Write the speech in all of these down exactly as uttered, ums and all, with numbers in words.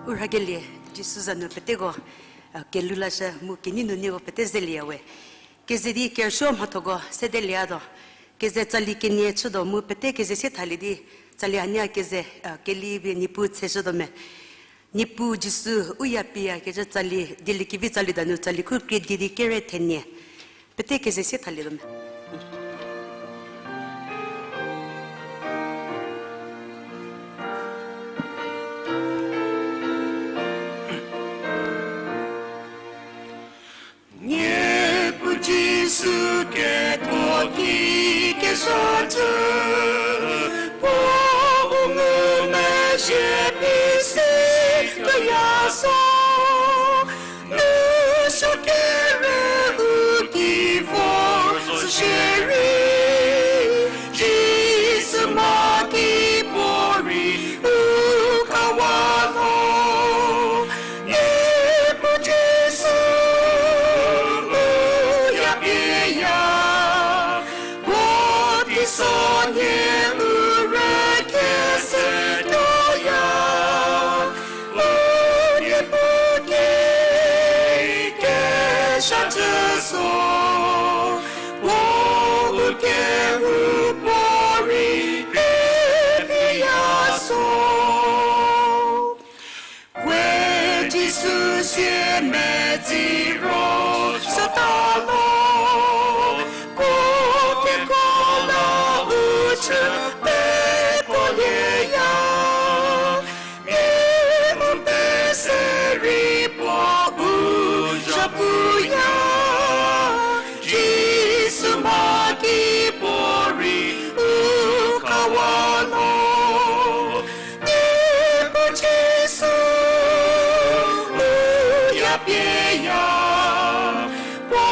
U rhakelie Jisu za nu peteko, a, kelulashü mu kenei nu nieko pete zelieya we. Keze di kerüsuo mhathoko sedelieya tuo. Keze tsali kenie chütuo mu pete keze sie thalie di, tsali hanie keze, a, keli pie Niepuu tseshütuo me. Niepuu Jisu u ya pie ya kecü tsali, Dieliekevi tsali danu tsali khu krie di di kere thenie. Pete keze sie thalietuo me. Niepuu Jisu kekuo ki kezhatü, puo u ngumezhie pie se kaya so, nu suo kere u ki vo zo shierei, Jisu mha ki puorei u kawa lo. Niepuu Jisu, u ya pie ya, puo teisonhie u rükheshütuoya. U Niepuu ki kezhatü so, puo u kehoupuorei krüpie ya so. We Jisu sie medzi ro sata lo, puo kekuo la u chü pekolieya. Mia u pese rei puo u zhapuya, Jisu mha ki puorei u kawa lo. Niepuu Jisu, u ya pie ya, puo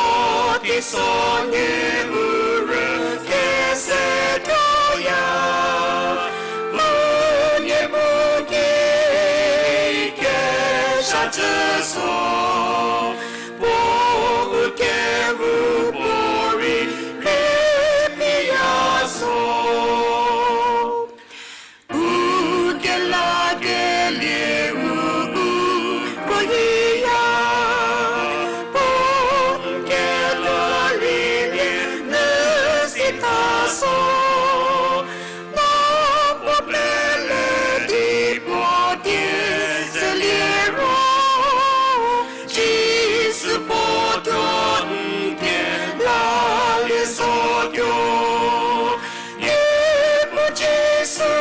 teisonhie u rükheshütuoya. U Niepuu ki kezhatü so, puo u kehoupuorei krüpie ya so. U kelakelie u, u kroyiya, puo n ketuo rei pie nu sita so. No puo pele di puo die zelie ro, Jisu puo tuo n kelalie zotuo. Niepuu Jisu,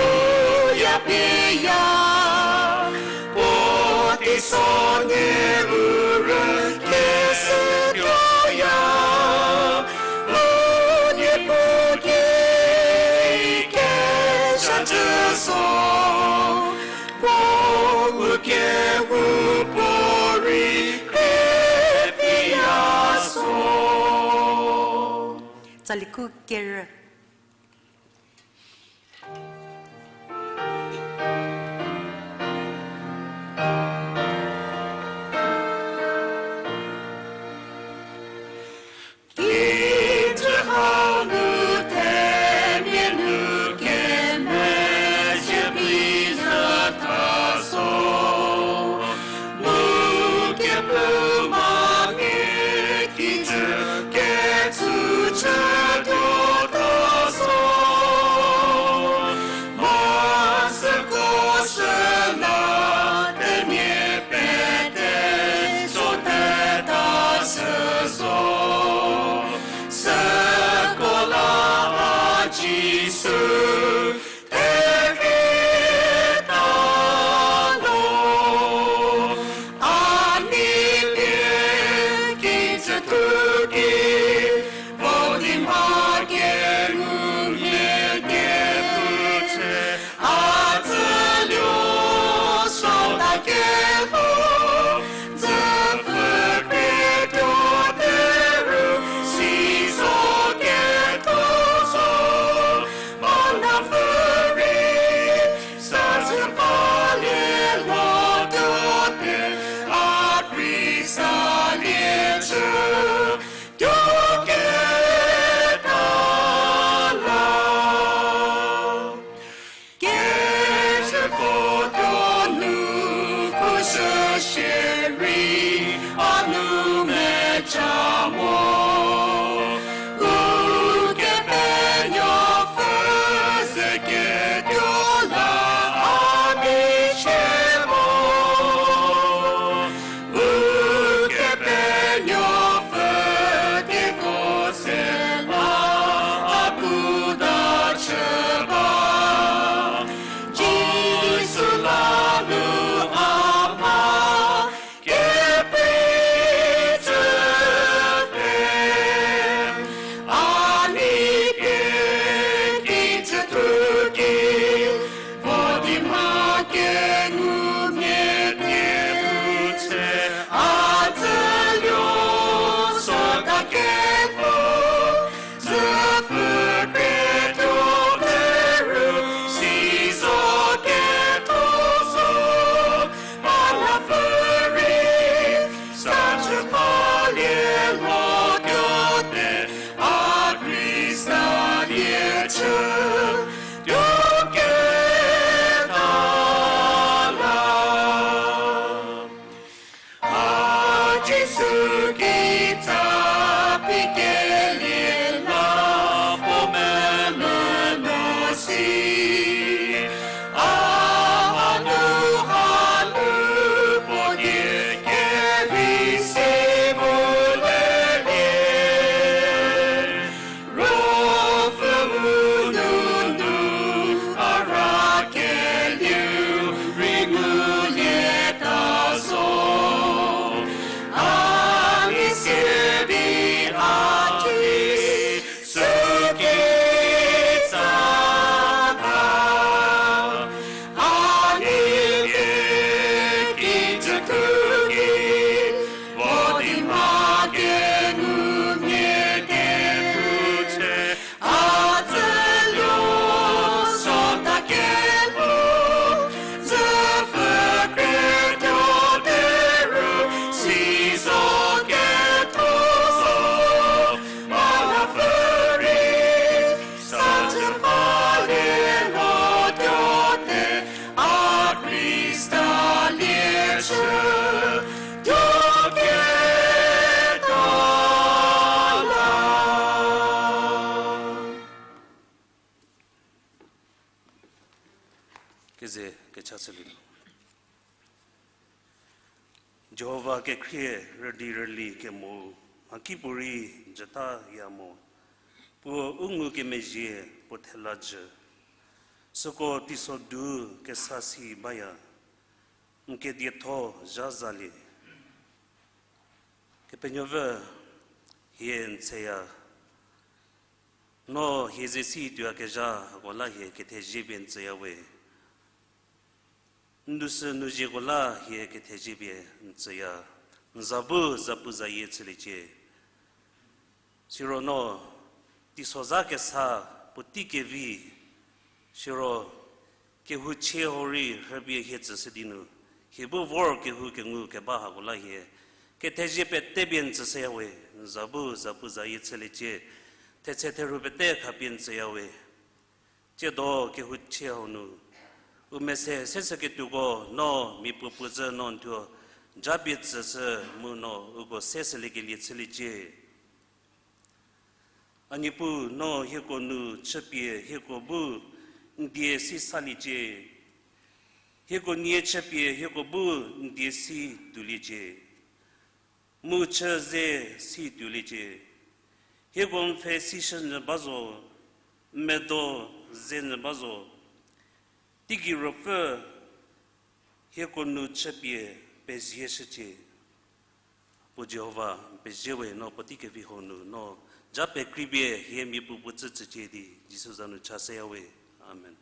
u ya pie ya, puo teisonhie u rükheshütuoya. U Niepuu ki kezhatü so, puo u kehoupuorei krüpie ya so. Tsali khu kerü. Kijü hau nu themia nu kemezhie pie zha tha so, mu kephoumamia kijü ketsu chütuo ta Keze kecha chülie. Jihova kekhrie rüdi rüli kemo, mhakipuorei jütaya mo, puo u ngukemezhie puo thela jü, süko teisodu kesa si baya, n kedietho zha zalie. Kepenuopfü, hie n tsüya, no hie ze si tuoyakezha hako la hie kethezie pie n tsüya we. N dusü nu zieko la hie kethezie pie n tsüya, n za bu zapuzayie chüliecie. Siro no teisozha kesa puotei kevi, siro kehouchie hau rei rhüpie hie tsüshü di nu, hie bu vor kehou kengu keba hako la hie kethezie pete pie n tsüshüya we, n za bu zapuzayie chüliecie, thetse therhu pete khapie n tsüya we. Tsiedo kehouchie hau nu, u mese seshüketuoko no miapuo puo zhü no n thuo japie tsüshü mu no uko seshüliekelie chüliecie. A Niepuu, no hieko nu chüpie hieko bu n die si saliecie. Hieko nie chüpie hieko bu n die si tuoliecie. Mu chü ze si tuoliecie. Hieko n pfhe sishünyü ba zo, n medo zenyü ba zo. Teigei Ruopfü, hieko nu chüpie pezie shücie. Puo Jihova, n pezie we no puotei kevi hau nu no ja pekreipie hie miapuo puo tsü tsücie di Jisu za nu chashüya we. Amen.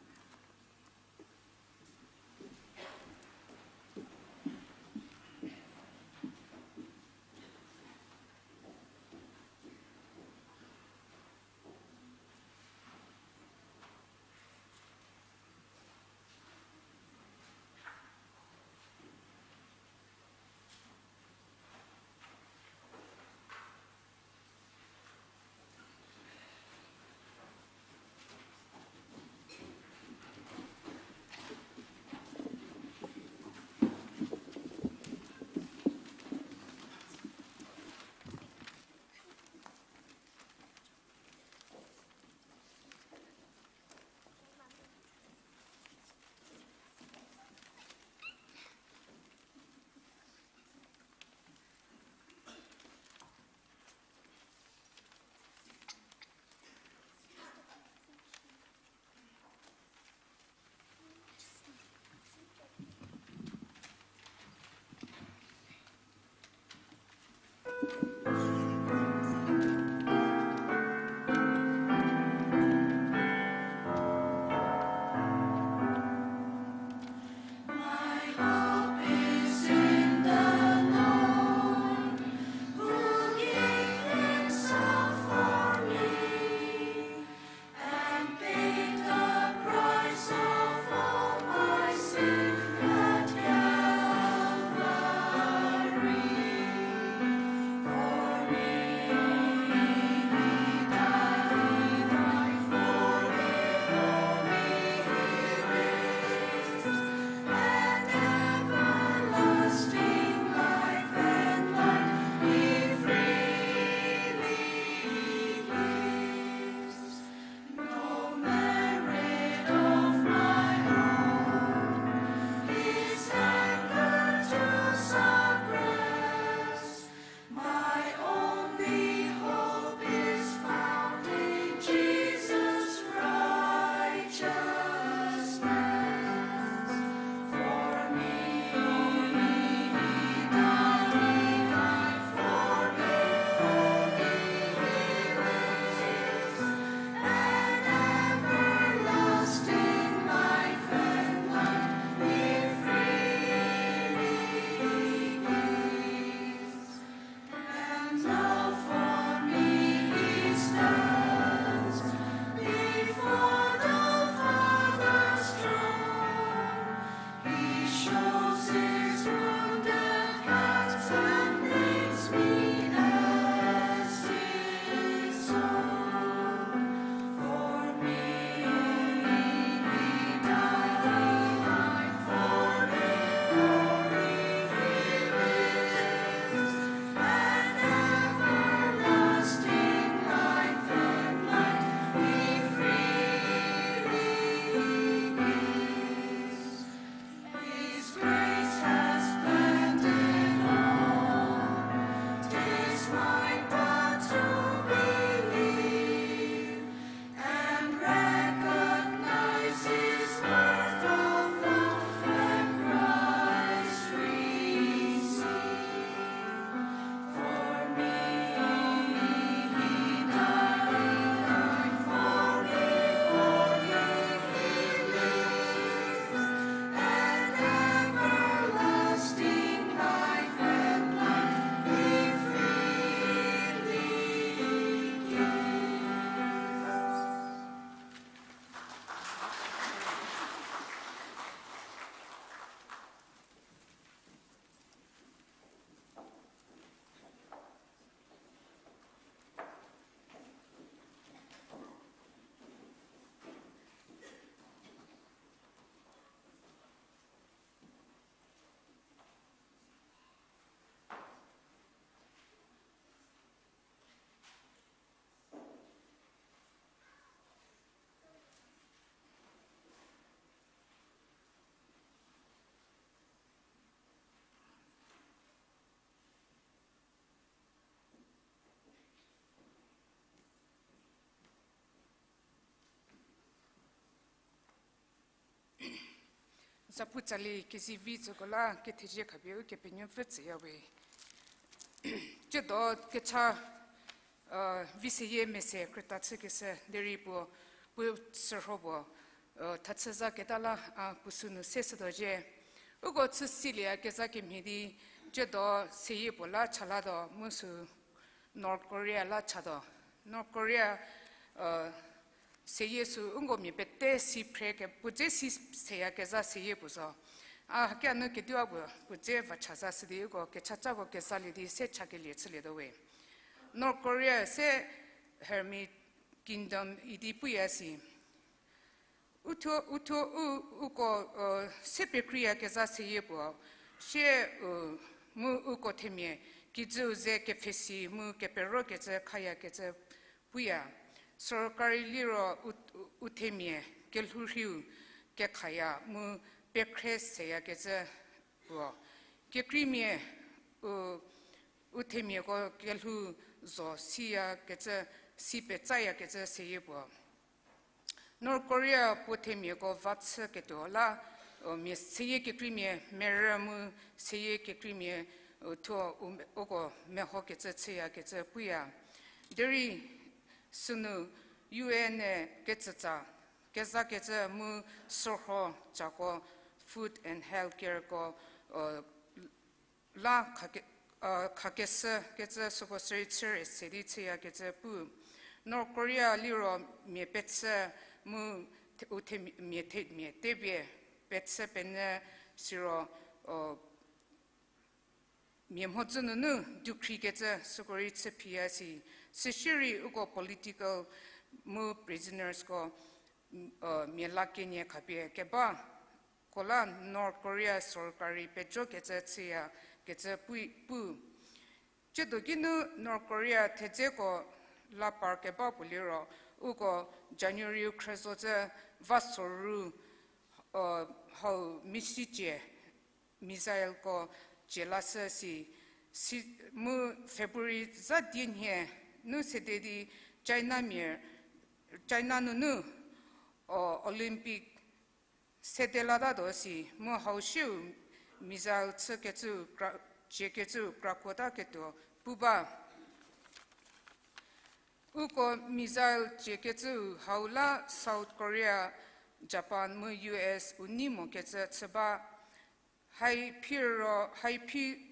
Tapu tsali kezivi tsüko la kethezie khapie Ukepenuopfü tsüyawe. Tsiedo kecha, vi seyie mese krüta chükeshü derei puo, puo sürho puo, thachü za keta la a puo sünu se shütuo zhie. Uko chü silieyakezha kemhie di, tsiedo seyie puo la chalatuo mu sü North Korea la chatuo. North Korea seyie sü uko mia pete si phre ke puo dze si seyakezha seyie puo zo. A hakia nu keduwa puo, puo dze va cha za shü di uko kechachako kezalie di se chakelie chülietuo we. North Korea se Hermit Kingdom idi puya si. Uthuo, uthuo u, uko se pekriyakezha seyie puo, sie u, mu uko themia, kijüu ze kepfhesi mu keperokecü khayakecü puya. Sorkari liro u, u themia, kelhou rhiu kekhaya mu pekhre seyakecü puo. Kekreimia u, u themiako kelhou zo siyakecü, si petsayakecü seyie puo. North Korea puo themiako va chüketuo la, mia seyie kekreimia merü mu seyie kekreimia, thuo u, uko mehokecü chüyakecü puya. Derei sünu U N-e ketsütsa, kezakecü mu sürho cako Food and Health Care ko la khakeshü kecü süko sürei chüre se di chüyakecü pu. North Korea liro mia pechü mu u themia, themia tepie pechü penyü siro mia mhodzü nunu dukhrikecü süko rei chü phiya si. Süsie rei uko political mu prisoners ko mia la kenie khapie keba ko la North Korea sorkari pejokecü chüyakecü pu, pu. Tsiedo kinu North Korea thedzeko la par keba puo liro, uko January khrüzo cü va soru hau misi cie, missile ko cie lashü si, mu February za die nhie nu sede di China mia, China nunu Olympic sede latatuo si mu hau siu missile chükecü, ciekecü krakuotaketuo pu ba. Uko missile ciekecüu hau la South Korea, Japan mu U S u nei mokecü chü ba. Hai phi ro, hai phi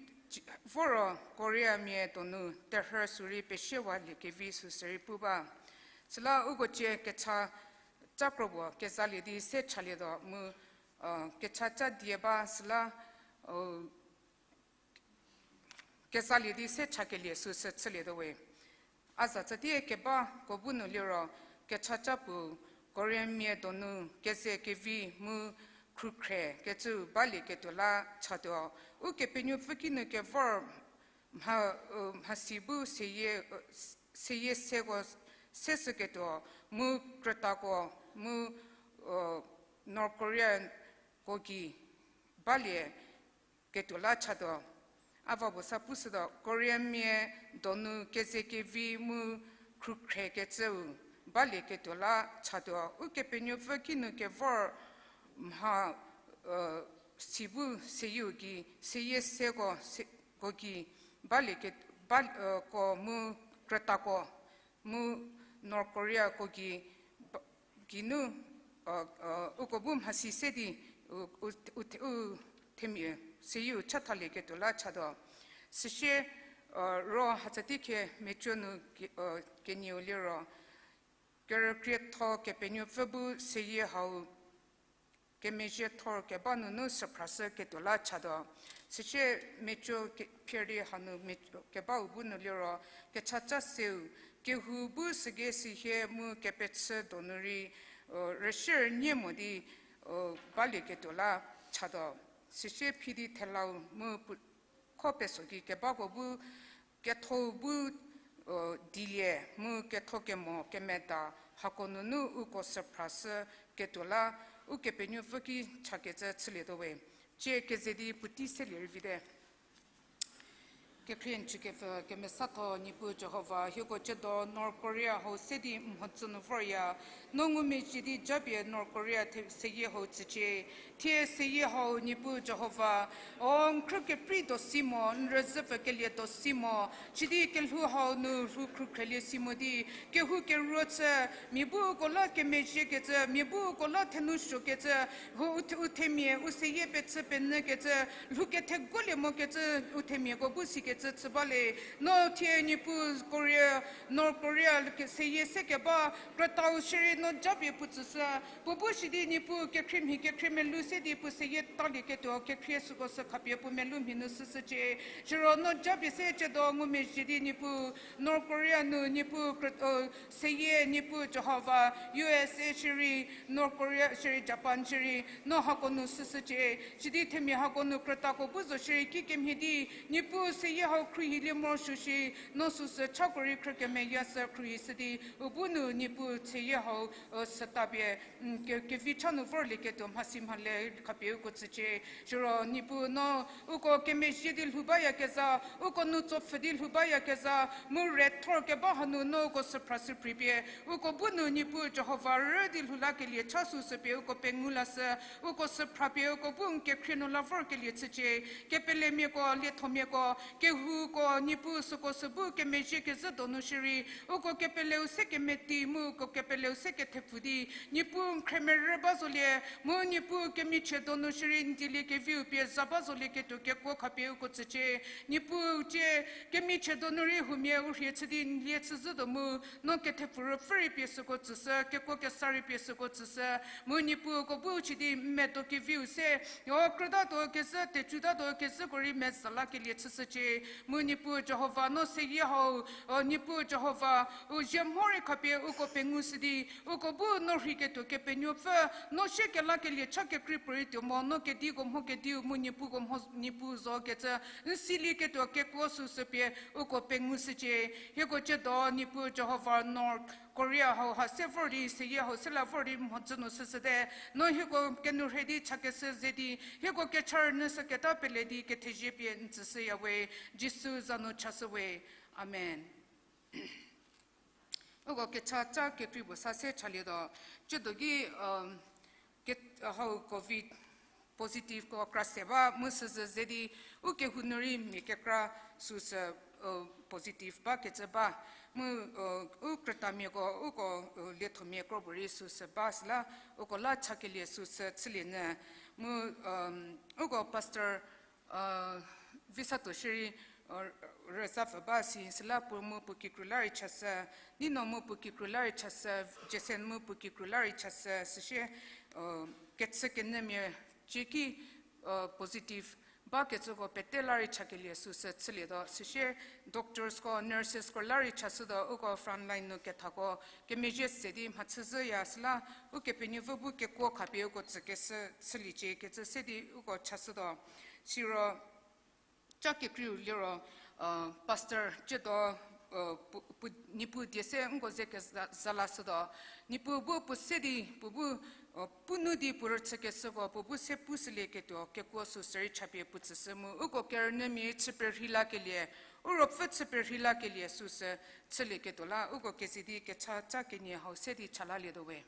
voro Koreamia donu terhü sürei pesiewalie kevi sü sürei pu ba. Süla uko cie kecha ca kro puo kezalie di se chalietuo mu kecha ca die ba süla kezalie di se chakelie sü sü chülietuo we. A za tsütie kebako bu nu liro, kecha ca puo Koreamia donu keze kevi mu khrükhre kecüu balieketuo la chatuo. Ukepenuopfü kinu kevor mha, mhasi bu seyie, seyie seko seshüketuo mu krütako mu North Koreako gei balieketuo la chatuo. A va puo sa pushütuo, Koreamia donu keze kevi mu khrükhre kecüu balieketuo la chatuo. Ukepenuopfü kinu kevor mha si bu seyieu gei, seyie seko, ko gei balie, ko mu krütako mu North Koreako gei, geinu uko bu mhasi se di u themia seyieu chathalieketuo la chatuo. Süsie ro hatsatie khe meco nu kenieu liro, kerükrietho Kepenuopfü bu seyie hau kemezhiethor keba nunu süphrashüketuo la chatuo. Süsie meco phir di hanu kebau bu nu liro, kecha ca seu, kehou bu sügei sihie mu kepechü donu rei rüshü rünie mo di balieketuo la chatuo. Süsie phidi thelau mu kho peso gei kebako bu ketho bu dilie mu ketho kemo kemeda hako nunu uko süphrashüketuo la Ukepenuopfü ki chakecü chülietuo we. Cie keze di puotei selie rei vite. Kekhrie n chükepfü kemesatho Niepuu Jihova, hieko ciedo North Korea hau se di mhodzü nu vorya, no ngumezhie di japie North Korea the-, seyie hau tsücie. Thie seyie hau Niepuu Jihova, o n khrükeprei do si mo, n rüzhüpfü kelie do si mo, sidi kelhou hau nu lhou khrükhrelie si mo di, kehou keruo chü, mia bu uko la kemezhiekecü, mia bu uko la thenou suokecü, hau u the-, u themia, u seyie pechü penyükecü, lhou ketheguolie mokecü, u themiako bu sikecü chü ba le. No thie Niepuu Korea, North Korea ke seyie se keba, krütau shierei no japie puo tsüshü, puo bu sidi Niepuu kekhrie mhie kekhrie melou se di puo seyie talieketuo kekhrie süko sü khapie puo melou mhie nu shüshücie. Siro no japie se ciedo ngumezhie di Niepuu North Korea nu Niepuu krü-, o, seyie Niepuu Jihova, U S A shierei, North Korea shierei, Japan shierei, no hako nu shüshücie. Sidi themia hako nu krütako bu zo shierei kikemhie di, Niepuu seyie hau khruohilie morosuo shi, no süsü chako rei khrü kemeyashü khruohishü di, u bu nu Niepuu seyie hau, o, sütapie, mm, ke-, kevi cha nu vorlieketuo mhasi mhale khapie uko tsücie. Siro Niepuu no uko kemezhie di lhou bayakezha, uko nu tsopfhü di lhou bayakezha, mu rethor keba hanu no uko süphra süphripie, uko bu nu Niepuu Jihova rü di lhou lakelie cha süsü pie uko pengou lashü, uko süphrapie uko bu n kekhrie nu la vorkelie chücie. Kepelemiako, liethomiako, kehouko, Niepuu süko sü bu kemezhie kezhü donu shierei, uko kepeleu se kemeti mu uko kepeleu se kethepfu di, Niepuu n khremerü ba zolie, mu Niepuu kemichie donu shierei n dieliekeviu pie za ba zolieketuo kekuo khapie uko tsücie. Niepuu cie, kemichie donu rei huomia u rhie chü di n lie chüzhü do mu, no kethepfu ruopfü rei pie süko tsüshü, kekuo kesa rei pie süko tsüshü, mu Niepuu uko bu chü di n medo keviu se, o krütatuo kezhü, tecutatuo kezhüko rei meza lakelie chüshücie. Mu Niepuu Jihova no seyie hau, o Niepuu Jihova, u zhie mho rei khapie uko pengushü di, uko bu no rheiketuo Kepenuopfü, no sie kelakelie cha kekrei puorei tuo mo, no kediko mho kediu mu Niepuuko mho Niepuu zo kecü, n silieketuo kekuo süsü pie uko pengushücie. Hieko ciedo Niepuu Jihova North Korea hau ha se vor di, seyie hau se la vor di mhodzü nu shüshüte, no hieko kenourhei di chakeshü ze di, hieko kecha rünyü shüketa pele di kethezie pie n tsüshüya we, Jisu za nu chashü we. Amen. Uko kecha ca kekrei puo sa se chalietuo, ciedo ki, um, ke-, hau covid positiveko kra se ba mu süzü ze di u kehou nu rei mia kekra süsü, uh, positive bakecü ba. Mu, uh, u krütamiako uko, uh, liethomia kro puorei süsü ba süla uko la chakelie süsü chülie nyü. Mu, um, uko pastor, uh, Visatuo shierei, uh, rüzapfü ba si süla puo mu puo kikru la rei chashü, Nino mu puo kikru la rei chashü, Jason mu puo kikru la rei chashü, süsie, uh, kechü kenyümia cie ki, uh, positive bakecüko pete la rei chakelie süsü chülietuo, süsie doctorsko, nursesko la rei chashütuo, uko frontline nu kethako kemezhie se di mhachüzhüya süla, Ukepenuopfü bu kekuo khapie uko tsükeshü chüliecie kecü se di uko chashütuo. Siro ca kekreiu liro, uh, pastor ciedo, uh, pu-, pu-, Niepuu die se nko ze keza-, za lashütuo. Niepuu bu puo se di, puo bu, uh, pu nu di puo rüchükeshüko, puo bu se pushülieketuo kekuo süsü rei chapie puo tsüshü mu, uko kerünyümia chü perhei lakelie, u ruopfü chü perhei lakelie süsü chülieketuo la, uko keze di kecha ca kenie hau se di cha lalietuo we.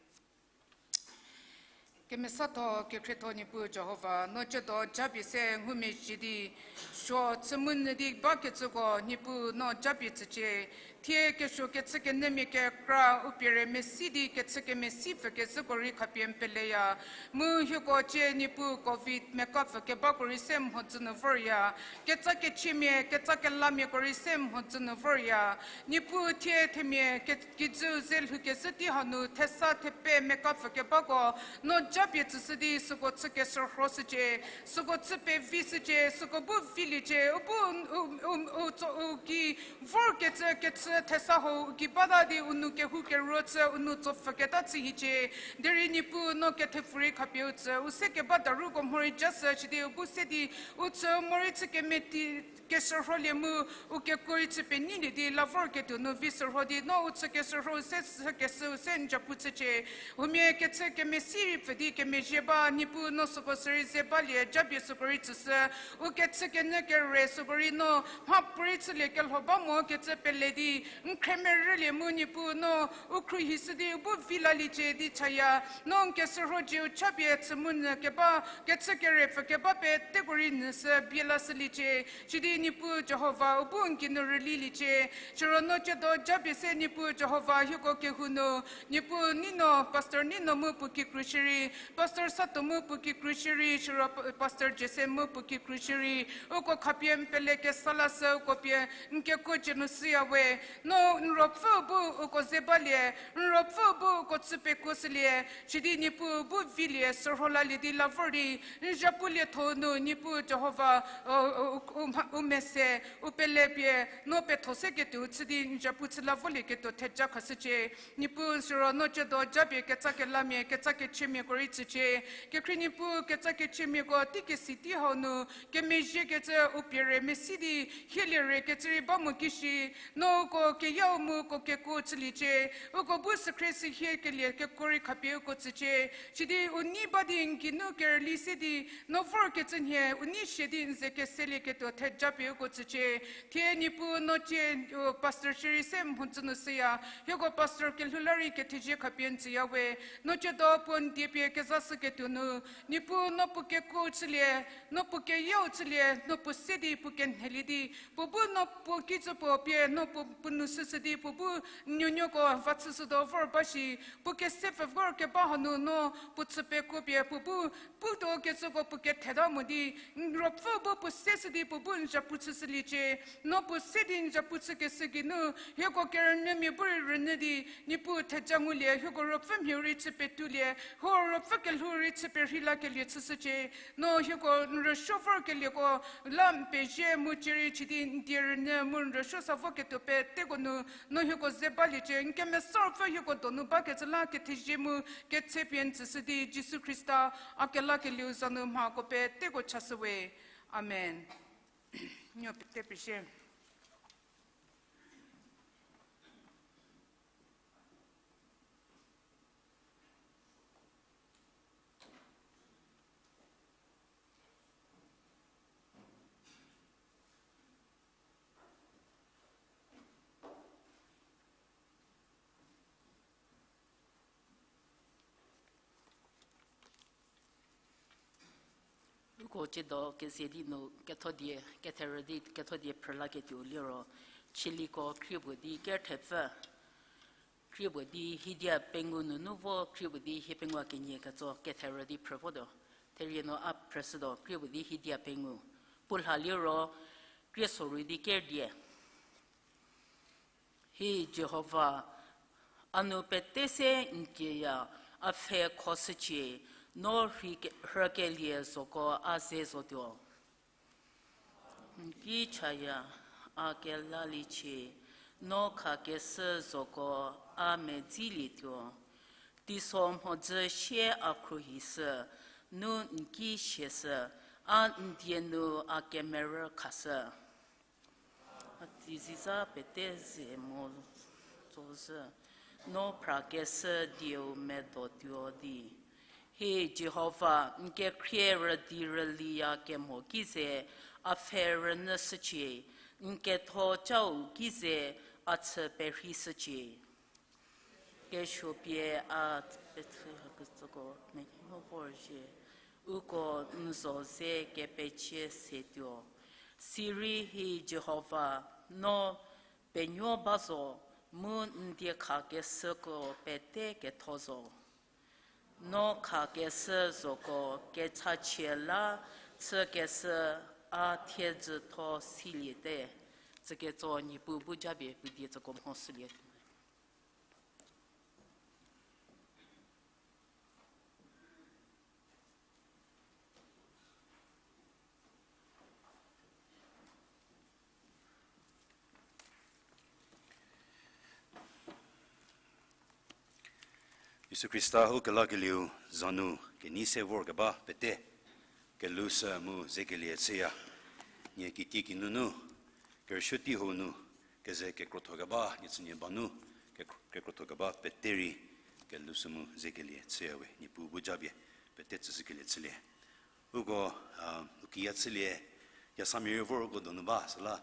Kemesatho kekhrietho Niepuu Jihova, no ciedo japie se ngumezhie di, suo chü mu nyü di bakecüko Niepuu no japie tsücie. Thie kesuo kechü kenyümia kekra u pie rei mesi di kechü kemesi pfü kezhüko rei khapie n peleya. Mu hieko cie Niepuu covid meka pfü kebako rei se mhodzü nu vorya. Ketsa kechiemia, ketsa kelamiako rei se mhodzü nu vorya. Niepuu thie themia ke-, kijüu ze lhoukezhü tei hanu thesa thepe meka pfü kebako no japie tsüshü di süko chü keshürhoshücie, süko chü pevishücie, süko bu viliecie, u bu, u, u, u, tso, u ki vorkecü kechü thesa hou u ki bata di u nou kehou keruo chü u nou tsopfhüketa chü hiecie. Derei Niepuu no kethepfurei khapie u tsü, u se keba daruko mhorei ja shü, sidi u bu se di u tsü morei chü kemeti keshürholie mu u kekuo rei chü penyilie di la vorketuo nu vi shürho di no u chü keshürho u se sükeshü u se n japu chücie. Huomia kechü kemesi rei pfü di kemezhie ba, Niepuu no süko sürei ze balie, japie süko rei tsüshü. U kechü kenyü kere süko rei no mhapuorei chülie kelho ba mo kecü pele di, n khremerülie mu Niepuu no u khruohishü di u bu vi laliecie di chaya. No n keshürhocie u chapie chü mu nyü keba, kechü kere pfü keba peteko rei nyüshü bie lashüliecie. Sidi Niepuu Jihova u bu n geinu rüliliecie. Siro no tsiedo japie se Niepuu Jihova hieko kehou nu, Niepuu Nino, Pastor Nino mu puo kikru shierei, Pastor Sato mu puo kikru shierei, siro Pastor Jason mu puo kikru shierei, uko khapie n pele kesa lashü, uko pie n kekuo cie nu shüya we. No n ruopfü bu uko ze balie, n ruopfü bu uko chü pekuoshülie, sidi Niepuu bu vilie, shürho lalie di la vor di, n zhapu lietho nu Niepuu Jihova, u, u, u, u mese, u pele pie, no petho se ketuo chü di n zhapu chü la volieketuo theja khashücie. Niepuu siro no tsiedo japie ketsa kelamia, ketsa kechiemiako rei tsücie. Kekhrie Niepuu ketsa kechiemiako teiki si tei hau nu, kemezhiekecü u pie re mesi di, hielie re kecü rei ba mo kishi, no uko keyau mu uko kekuo chüliecie, uko bu sükhrie sühie kelie kekuo rei khapie uko tsücie, sidi u nei ba di n geinu kerüli se di, no vorkecü nhie u nei shie di n ze keselieketuo theja pie uko tsücie. Thie Niepuu no tsie, u, pastor shierei se mhodzü nu shüya, hieko pastor kelhou la rei kethezie khapie n tsüya we, no tsiedo puo n die pie kezashüketuo nu, Niepuu no puo kekuo chülie, no puo keyau chülie, no puo se di puo kenhelie di, puo bu no puo kicü puo pie, no puo, puo nu shüshü di, puo bu nuonuoko va chüshütuo vor ba shi, puo kese pfü vor keba hanu no puo chü pekuo pie, puo bu, puo tuo kecüko puo ketheta mo di, n ruopfü bu puo se shü di puo bu n zhapu chüshüliecie, no puo se di n zhapu chükeshü geinu, hieko kerünyümia bu rei rünyü di, Niepuu theja ngulie, hieko ruopfü mhiu rei chü petulie, hieko ruopfü kelhou rei chü perhei lakelie chüshücie, no hieko n rüsuo vorkelieko la n pezie mu cierei chü di n die rünyü mu n rüsuo sa voketuo peteko nu, no hieko ze baliecie, n kemesa ruopfü hieko donu bakecü la kethezie mu ketse pie n tsüshü di Jisu Khrista a kelakelieu za nu mhako peteko chashü we. Amen. Nuo pete pezie. Uko tsiedo kezie di nu ketho die, ketherü di ketho die phrülaketuo liro, Chiliko khriepuo di kerthepfü, khriepuo di hiedia pengou nunu vo khriepuo di hie pengou kenie ketso ketherü di phrü votuo. Therie nu a phrüshütuo khriepuo di hiedia pengou. Puo lha liro, krie sorou di ker die. Hi Jihova, a nu pete se n kieya, a pfhe khoshücie, no rhei ke-, rhükelie zoko a ze zotuo. N ki chaya, a kelaliecie, no khakeshü zoko a medzilietuo. Teiso mhodzü sie a khruohishü, nu n ki siashü, a n die nu a kemerü khashü. A teiziza pete ze mo tsozhü, no phrakeshü dieu medotuo di. Hi Jihova, n kekhrie rüdi rüliya kemo ki ze a pfhe rünyüshücie, n ketho cau ki ze a chü perheishücie. Kesuo pie a pethükecüko menuo vorzhie, uko n zo ze kepecie setuo. Sirei hi Jihova, no penuo ba zo, mu n diekhakeshüko pete ketho zo. No khakeshü zoko kechachie la chükeshü a thiedzütho siliete. Tsüketso Niepuu bu japie puo die tsüko mhoshülie. Jisu Khrista u kelakelieu za nu kenei se vorkeba pete, kelhou sü mu zekelie chüya. Nie kitiekinu nu, kerüsuo tei hou nu, keze kekrothokeba, nie tsünie ba nu, kekro-, kekrothokeba pete rei, kelhou sü mu zekelie chüya we, Niepuu bu japie, pete tsüshükelie chülie. Uko, u kiya chülie, yasamia rei vor uko donu ba, süla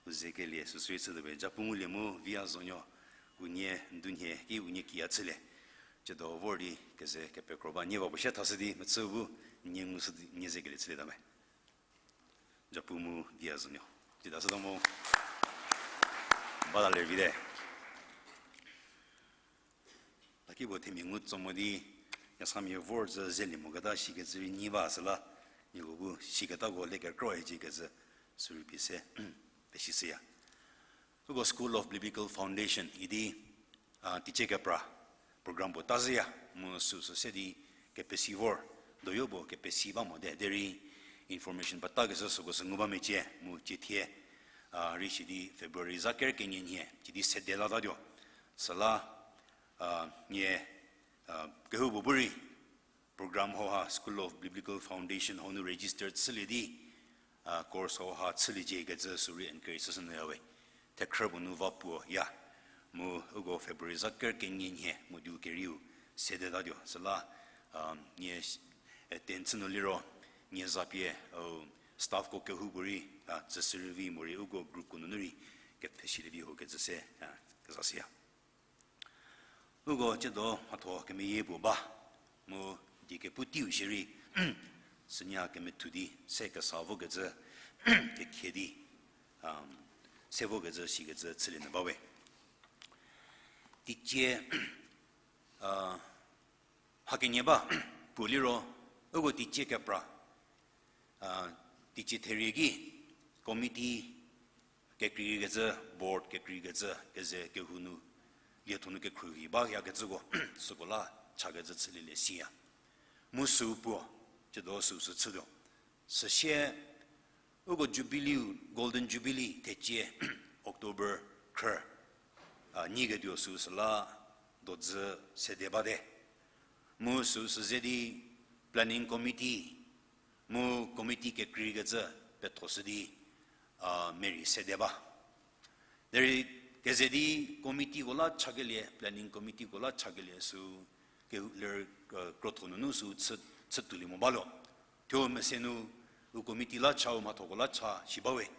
u zekelie süsü rei chütuo we, japu ngulie mu viya zonuo, unie ndunhie ki unie kiya chülie. Tsiedo vor di keze kepekro ba, nie va puo sie thashü di, mechü bu, nie ngushü di, nie zekelie chülieta me. Japu mu viya zonuo. Tsiedo süda mo. Bata lervite. Lakipuo themia ngu tso mo di, yasamia vor zü zelie moketa shikecü rei nyi ba süla, nieko bu shiketako le kekro hiecie kecü sürei pie se, pesishüya. Uko School of Biblical Foundation idi, a, teicie kepra program puo ta zhüya, mu süsü se di kepesi vor, doyo puo kepesi ba mote, derei information peta kecü süko sü ngu ba mecie, mu cie thie, a, rei shi di February za ker kenie nhie, cie di sede latatuo. Süla, a, nie, a, kehoupuo bu rei, program hauha School of Biblical Foundation hau nu register chülie di, a, course hauha chüliecie kecü sürei encourage chüshü nyüya we. Thekhrü puo nu va puo ya. Mu uko February za ker kenie nhie module kerieu sedetatatuo. Süla, a, nie attend chü nu liro, nie za pie, staffko kehoupuorei, a, tsüshürei vi morei uko groupko nunu rei kepfhesilie vi ho kecü se, a, kezashüya. Uko tsiedo mhatho kemeyie puo ba, mu die kepu teiu shierei, sünya kemethu di se kesa vokecü, kekhie di, a, se vokecü shikecü chülie nyü ba we. Teicie, a, hakenie ba, puo liro, uko teicie kepra, a, teicie therie ki, committee, kekreikecü, board kekreikecü, keze kehou nu, lietho nu kekhruohi bayakecüko, süko la chakecü chülielie siya. Mu sü puo, tsiedo süu sü chütuo. Süsie, uko Jubilee, Golden Jubilee thecie, October khrü, a, nyiketuo süu süla dodzü sede bate. Mu süu sü ze di planning committee, mu committee kekreikecü pethoshü di, a, merei sede ba. Derei keze di committeeko la chakelie, planning committeeko la chakelie süu, ke ler, a, krotho nunu süu chü, chütuolie mo balo. Thuo mese nu, u committee la cha u mhathoko la cha shi bawe.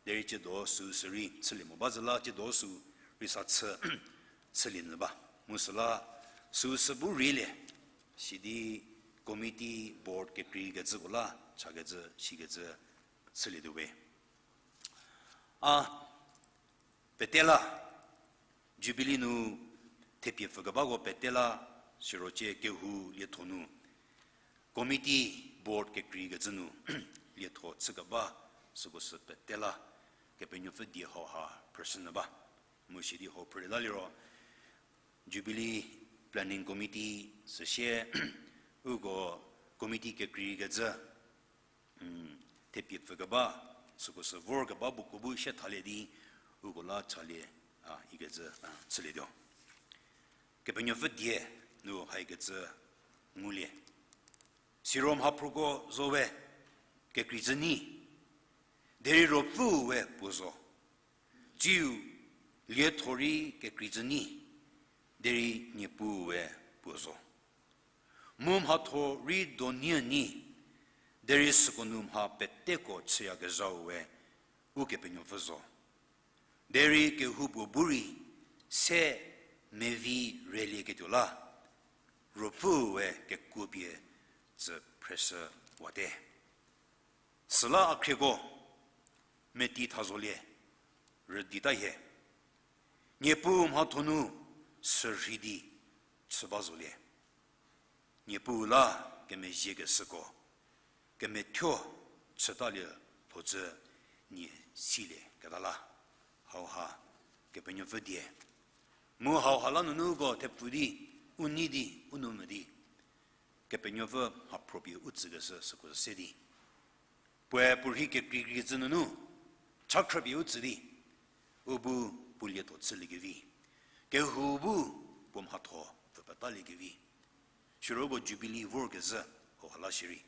Derei tsiedo süu sürei chülie mo ba zü la tsiedo süu rei sa chü, chülie nyü ba. Mu süla süu sü bu reilie, sidi committee board kekreikecüko la chakecü shikecü chülietuo we. A, pete la, Jubilee nu thepie pfükebako pete la, siro cie kehou lietho nu, committee board kekreikecü nu, lietho chükeba, süko sü pete la, Kepenuopfü die hauha phrüshünyü ba. Mu sidi hau phrülie la liro, Jubilee Planning Committee süsie, uko committee kekreikecü, thepie pfükeba, süko sü vorkeba puoko bu sie thalie di, uko la chalie, a, ikecü, a, chülietuo. Kepenuopfü die nu haikecü ngulie. Siro mhaphroko zo we kekreicü nyi, derei Ruopfüu we puo zo. Tsiu lietho rei kekreicü nyi, derei Niepuu we puo zo. Mu mhatho rei donyü nyi, derei süko nu mha peteko chüyakezhau we Ukepenuopfü zo. Derei kehoupuo bu rei se mevi relieketuo la, Ruopfüu we kekuopie tsü phreshüwate. Süla a khrieko, meti tha zolie, rüdi ta hie. Niepuu mhatho nu sürhei di chü ba zolie. Niepuu la kemezhiekeshüko, kemethuo chütalie lhodzü nie silieketa la. Hauha Kepenuopfü die. Mu hauha la nunuko thepfu di, u nei di, u nou mvü di, Kepenuopfü mhaphropie u tsükeshü süko se di, puoe puorhi kekreikecü nunu cha khrüpie u tsü di, u bu puo lietho chüliekevi, kehou bu puo mhatho petaliekevi. Siro uko Jubilee vorkezhü hauha la shierei,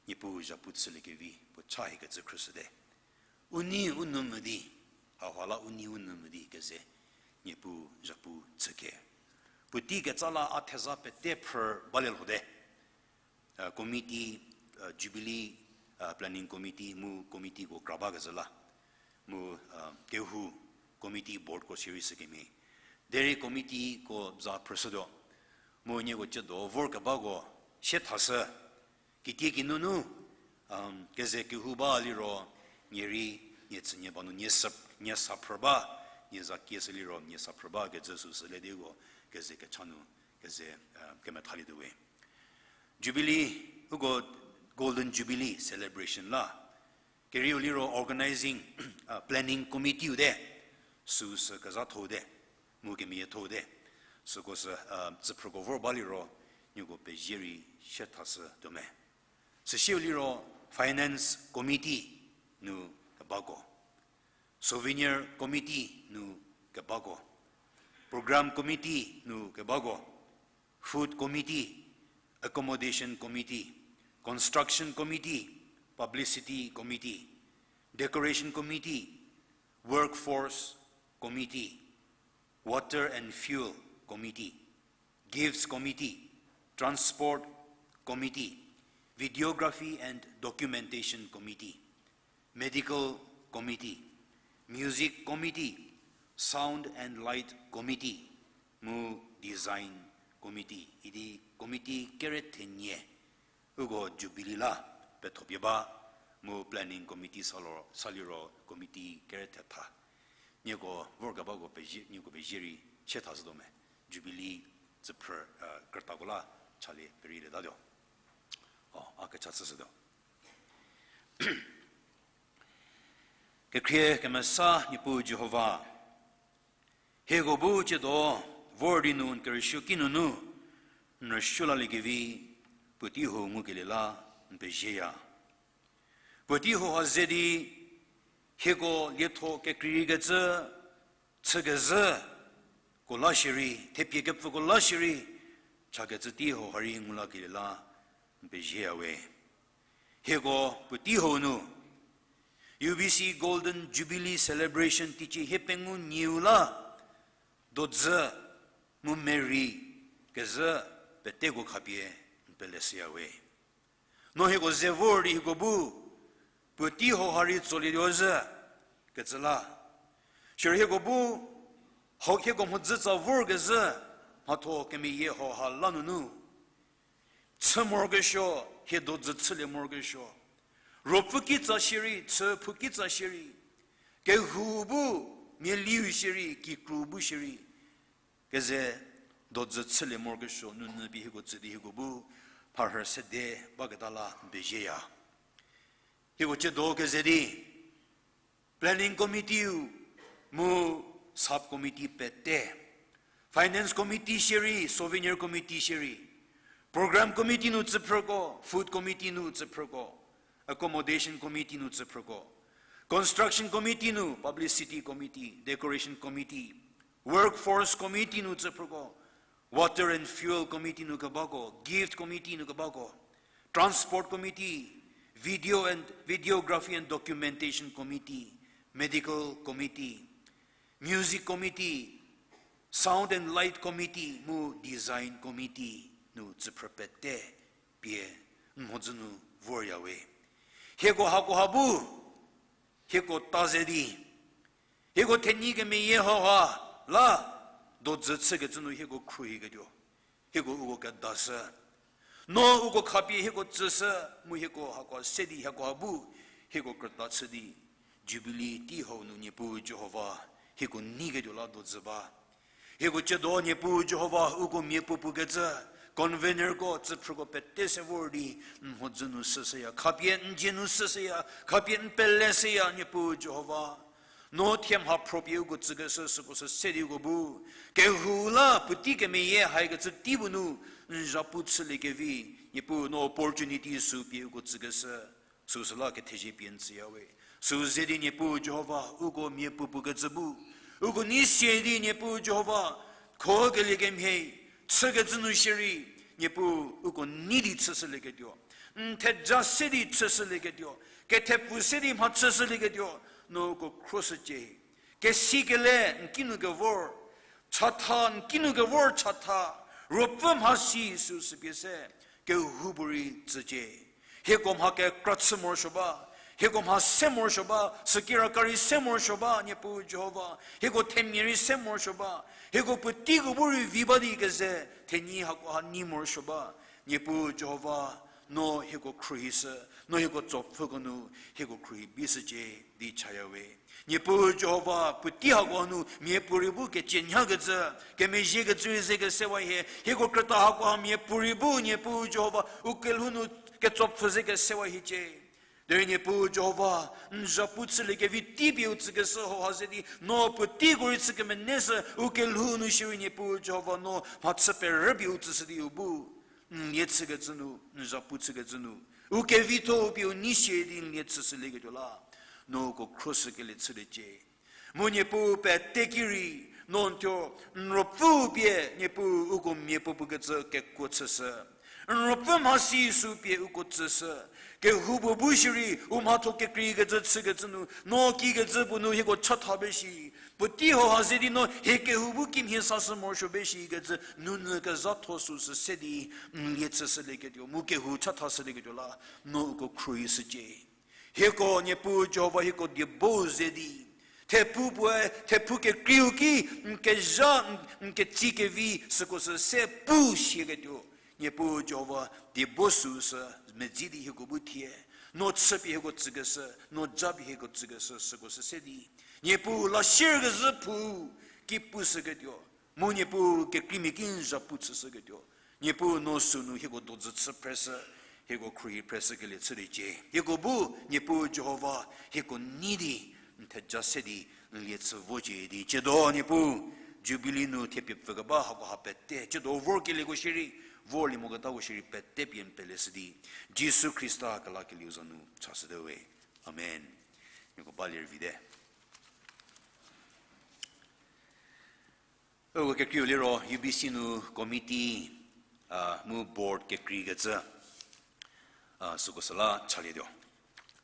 Niepuu zhapu chüliekevi puo cha hiekecü khrüshüte. U nei u nou mo di, hauha la u nei u nou mo di keze, Niepuu zhapu chüke. Puotei ketsa la a theza pete phrü balie lhote. Committee, Jubilee planning committee mu committeeko kra bakezhü la, mu kehou committee boardko shierei sükemhie. Derei committeeko za phrüshütuo. Mu nieko tsiedo vorkebako sie thashü. Kitiekinu nu, keze kehou ba liro, nie rei, nie tsünie ba nu, nie sa phrü ba, nie za kieshü liro nie sa phrü bakecü süsü le di uko keze kecha nu, keze kemethalietuo we. Jubilee, uko Golden Jubilee celebration la, kerieu liro organizing, planning committeeu te, süsü kezhathote, mu kemeyiethote, süko sü, tsüphrüko vor ba liro, nieko pezie rei sie thashütuo me. Süsieu liro finance committee nu kebako, souvenir committee nu kebako, program committee nu kebako, food committee, accommodation committee, construction committee, publicity committee, decoration committee, workforce committee, water and fuel committee, gifts committee, transport committee, videography and documentation committee, medical committee, music committee, sound and light committee, mu design committee idi committee kere thenie. Uko Jubilee la pethopie ba, mu planning committee sa liro, sa liro committee kere thetha. Nieko vorkebako pezie, nieko pezie rei sie thashütuo me. Jubilee tsüphrü, krütako la chalie pereilietatuo. O, a kecha chüshütuo. Kekhrie kemesa Niepuu Jihova, hieko bu tsiedo vor di nu n kerüsuo kinunu n rüsuo laliekevi puotei hou ngukelie la n pezieya. Puotei hou ha ze di hieko lietho kekreikecü chükezhüko la shierei, thepie kepfüko la shierei, chakecü tei hau ha rei ngu lakelie la n pezieya we. Hieko puotei hou nu U B C Golden Jubilee Celebration teicie hiepengou nieu la dodzü mu merei kezhü peteko khapie n peleshüya we. No hieko ze vor di hieko bu puotei hau ha rei tsolietuo zhü kecü la, siro hieko bu hau hieko mhodzü tsa vorkezhü mhatho kemeyie hau ha la nunu chü morokesuo, hie dodzü chülie morokesuo, ruopfü kitsa shierei, chüphou kitsa shierei, kehou bu, mialiu shierei, kikru bu shierei, keze dodzü chülie morokesuo nunu pie hieko tsü di hieko bu pharhü sede baketa la n pezieya. Hieko tsiedo keze di planning committee-u mu sub committee pete, finance committee shierei, souvenir committee shierei, program committee nu tsüphrüko, food committee nu tsüphrüko, accommodation committee nu tsüphrüko, construction committee nu, publicity committee, decoration committee, workforce committee nu tsüphrüko, water and fuel committee nu kebako, gift committee nu kebako, transport committee, video and videography and documentation committee, medical committee, music committee, sound and light committee mu design committee nu tsüphrü pete pie n mhodzü nu vorya we. Hieko hakoha bu hieko ta ze di, hieko thenyi kemeyie hauha la dodzü chükecü nu hieko khruohiketuo, hieko uko kedashü. No uko khapie hieko tsüshü, mu hieko hakoha se di hakoha bu hieko krüta chü di Jubilee tei hau nu Niepuu Jihova hieko neiketuo la dodzü ba. Hieko tsiedo Niepuu Jihova uko miapuopuo kecü convenerko, tsüphrüko pete se vor di n mhodzü nu shüshüya, khapie n dzie nu shüshüya, khapie n peleshüya Niepuu Jihova. No thie mhaphro pie uko tsükeshü süko sü se di uko bu kehou la puotei kemeyie haikecü tei bu nu n zhapu chüliekevi, Niepuu no opportunity sü pie uko tsükeshü süsü la kethezie pie n tsüya we. Sü ze di Niepuu Jihova uko miapuopuo kecü bu uko nei sie di Niepuu Jihova kho kelie kemhie chükecü nu shierei, Niepuu uko nei di chüshülieketuo, n theja se di chüshülieketuo, kethepfu se di mhachüshülieketuo, no uko khroshücie. Kesikele n kinu kevor chatha, n kinu kevor chatha, ruopfü mhasi süu sü pie se, kehoupuorei tsücie. Hieko mha kekra chü morosuo ba, hieko mha se morosuo ba, sükira ka rei se morosuo ba, Niepuu Jihova, hieko themia rei se morosuo ba, hieko puoteiko bu rei vi ba di keze, thenyi hakoha nei morosuo ba, Niepuu Jihova, no hieko khruohishü, no hieko tsopfhüko nu hieko khruohi bishücie di chaya we. Niepuu Jihova, puotei hakoha nu miapuorei bu kecienhakecü, kemezhiekecü rei ze kesewa hie, hieko krüta hakoha miapuorei bu, Niepuu Jihova, u kelhou nu ketsopfhü ze kesewa hiecie. Derei Niepuu Jihova, n zhapu chüliekevi tei pie u tsükeshü hauha ze di, no puoteiko rei chü kemenei sü, u kelhou nu shierei Niepuu Jihova, no mhachü perü pie u tsüshü di u bu n lie chükecü nu, n zhapu chükecü nu, u kevitho-u pie u nei shie di n lie chüshülieketuo la, no uko khroshükelie chüliecie. Mu Niepuu pete ki rei, no n thuo, n ruopfüu pie Niepuu uko miapuo pukecü kekuo chüshü. N ruopfü mhasi süu pie uko tsüshü. Kehoupuo bu shierei, u mhatho kekreikecü chükecü nu, no kikecü puo nu hieko chatha be shi. Puotei hauha ze di no hie kehou bu kimhie sashü morosuo be shikecü nunu kezhatho süu sü se di, n lie chüshülieketuo, mu kehou chathashülieketuo la, no uko khruohishücie. Hieko Niepuu Jihova hieko diebo ze di, thepfu puoe, thepfu kekreiu ki, n kezha, n, n ketsi kevi, süko sü se pu shieketuo. Niepuu Jihova diebo süu sü medzi di hieko bu thie. No chüpie hieko tsükeshü, no japie hieko tsükeshü, süko sü se di. Niepuu la sierkezhü phu ki pushüketuo. Mu Niepuu kekreimia ki n zhapu chüshüketuo. Niepuu no sünu hieko dozü chü phreshü, hieko khruohi phreshükelie chüliecie. Hieko bu, Niepuu Jihova, hieko nei di, n theja se di, n lie chü vocie di. Tsiedo Niepuu, Jubilee nu thepie pfükeba hakoha pete, tsiedo vorkelieko shierei, vorlie moketako shierei pete pie n peleshü di. Jisu Khrista kelakelieu za nu chashüte we. Amen. Nieko ba lie rüvite. Uko kekreiu liro U B C nu committee, a, mu board kekreikecü, a, süko süla chalietuo.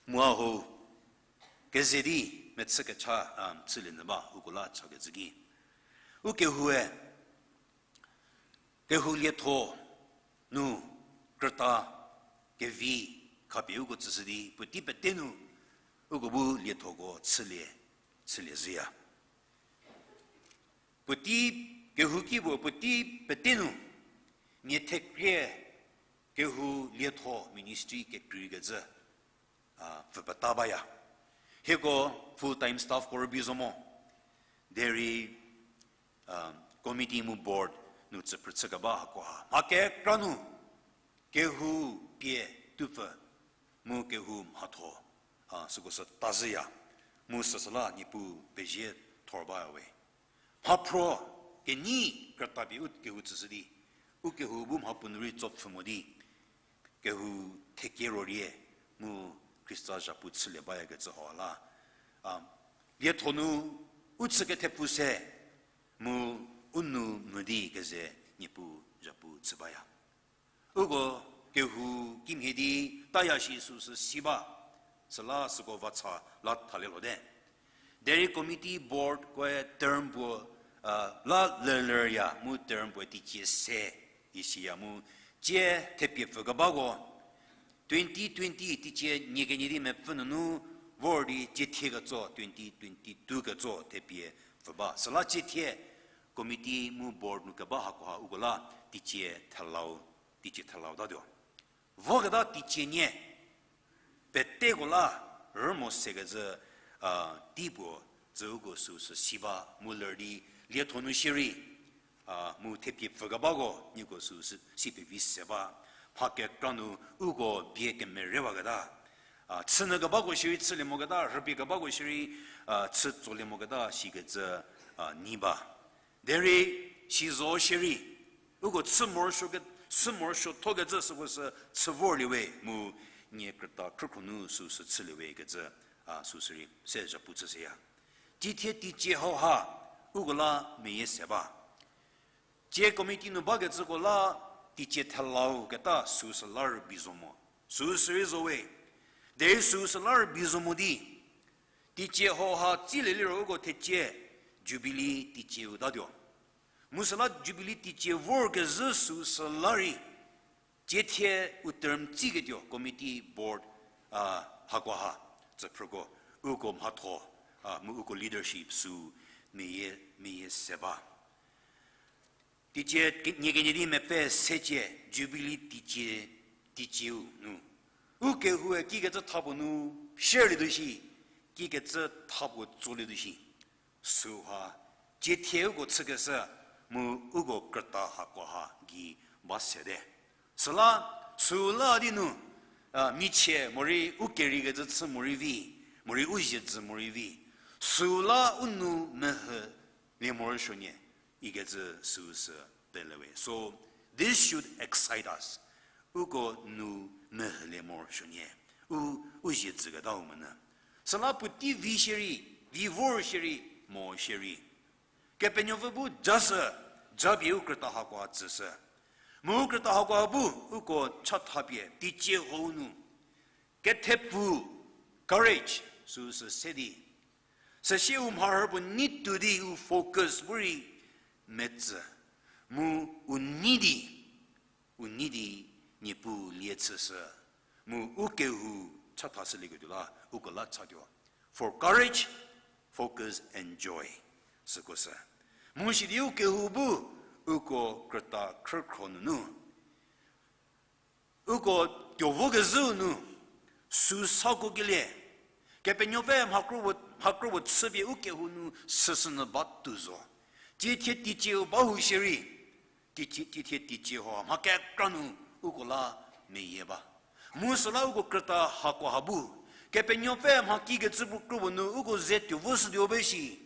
Mu a ho keze di mechü kecha, a, chülie nyü ba uko la chakecü ki. U kehoue, kehou lietho nu krüta kevi khapie uko tsüshü di, puotei pete nu uko bu liethoko chülie, chülie zhüya. Puotei kehou ki puo puotei pete nu, mia thekrie kehou lietho ministry kekreikecü, a, pfü peta baya. Hieko full time staff ko rübei zo mo. Derei, a, committee mu board nu tsüphrü chükeba hakoha mha kekra nu kehou pie tupfü mu kehou mhatho, a, süko sü tazhüya. Mu süsüla Niepuu pezie thor baya we. Mhaphro kenyi krüta pie u kehou tsüshü di, u kehou bu mhapuo nu rei tsopfhü mo di, kehou thekie rorie mu Khrista zhapu chülie bayakecü hau la. A, lietho nu u chü kethepfu se mu u nou mvü di keze Niepuu zhapu chü baya. Uko kehou kimhie di taya shi süsü si ba, süla süko vacha la thalie lhote. Derei committee board koe term puo, a, la lelierya mu term puoe teicie se isiya mu, tsie thepie pfükebako twenty twenty teicie nie kenie di mepfü nunu vor di tsie thie ketso twenty twenty-two ketso thepie pfü ba. Süla tsie thie committee mu board nu keba hakoha uko la teicie thelau, teicie thelau tatuo. Voketa teicie nie peteko la rümo sekecü, a, tei puo tsü uko süsü si ba mu ler di lietho nu shierei, a, mu thepie pfükebako nieko süsü si pevi se ba. Mha kekra nu uko bie kemerewaketa, a, chünyü kebako shierei chülie moketa, rübei kebako shierei, a, chü tsolie moketa shikecü, a, nyi ba. Derei sizo shierei uko chü morosuo ke, chü morosuo thokecü süko sü chü vorlie we mu nie krüta khrükhro nu süsü chülie we kecü, a, süsü rei se zhapu chüshüya. Tsie thie teicie hauha uko la meyie se ba. Tsie committee nu bakecüko la, teicie thelau keta süu sü la rübei zo mo. Süu sü rei zo we. Derei süu sü la rübei zo mo di, teicie hauha tsilie liro uko thecie Jubilee teicieu tatuo. Mu süla Jubilee teicie vorkezhü süu sü la rei, tsie thie u term tsiketuo committee board, a, hakoha, tsüphrüko, uko mhatho, a, mu uko leadership süu meyie, meyie se ba. Teicie ke-, nie kenie di mepfü secie Jubilee teicie, teicieu nu, u kehoue kikecü thapuo nu sherlie tuo shi, kikecü thapuo tsolie tuo shi. Süha, tsie thie uko chükeshü, mu uko krüta hakoha gei ba sete. Süla, süla di nu, a, michie morei u kereikecü chü morei vi, morei u ziedzü morei vi, süla u nou mehülie morosuonie, ikecü süu sü pele we. So, this should excite us. Uko nou mehülie morosuonie, u, u ziedzüketau monyü. Süla puotei vi shierei, vi vor shierei, mo shierei, Kepenuopfü bu jashü, japie u krüta hakoha tsüshü. Mu u krüta hakoha bu uko chathapie teicie hau nu, kethepfu, courage, süu sü se di, süsie u mharhü puo nei tuo di u focus bu rei metsü, mu u nei di, u nei di Niepuu lie chüshü, mu u kehou chathashülieketuo la uko la chatuo. For courage, focus and joy, süko sü. Mu sidi u kehou bu uko krüta khrükhro nunu, uko tuo vokezhüu nu, süu sako kelie, Kepenuopfü mhakro-, mhakropuo chüpie u kehou nu süsünyü batuo zo. Tsie thie teicieu ba hu shierei, teicie, tsie thie teicie ho mha kekra nu uko la meyie ba. Mu süla uko krüta hakoha bu, Kepenuopfü mha kikecü bu kropuo nu uko ze tuo voshütuo ba shi,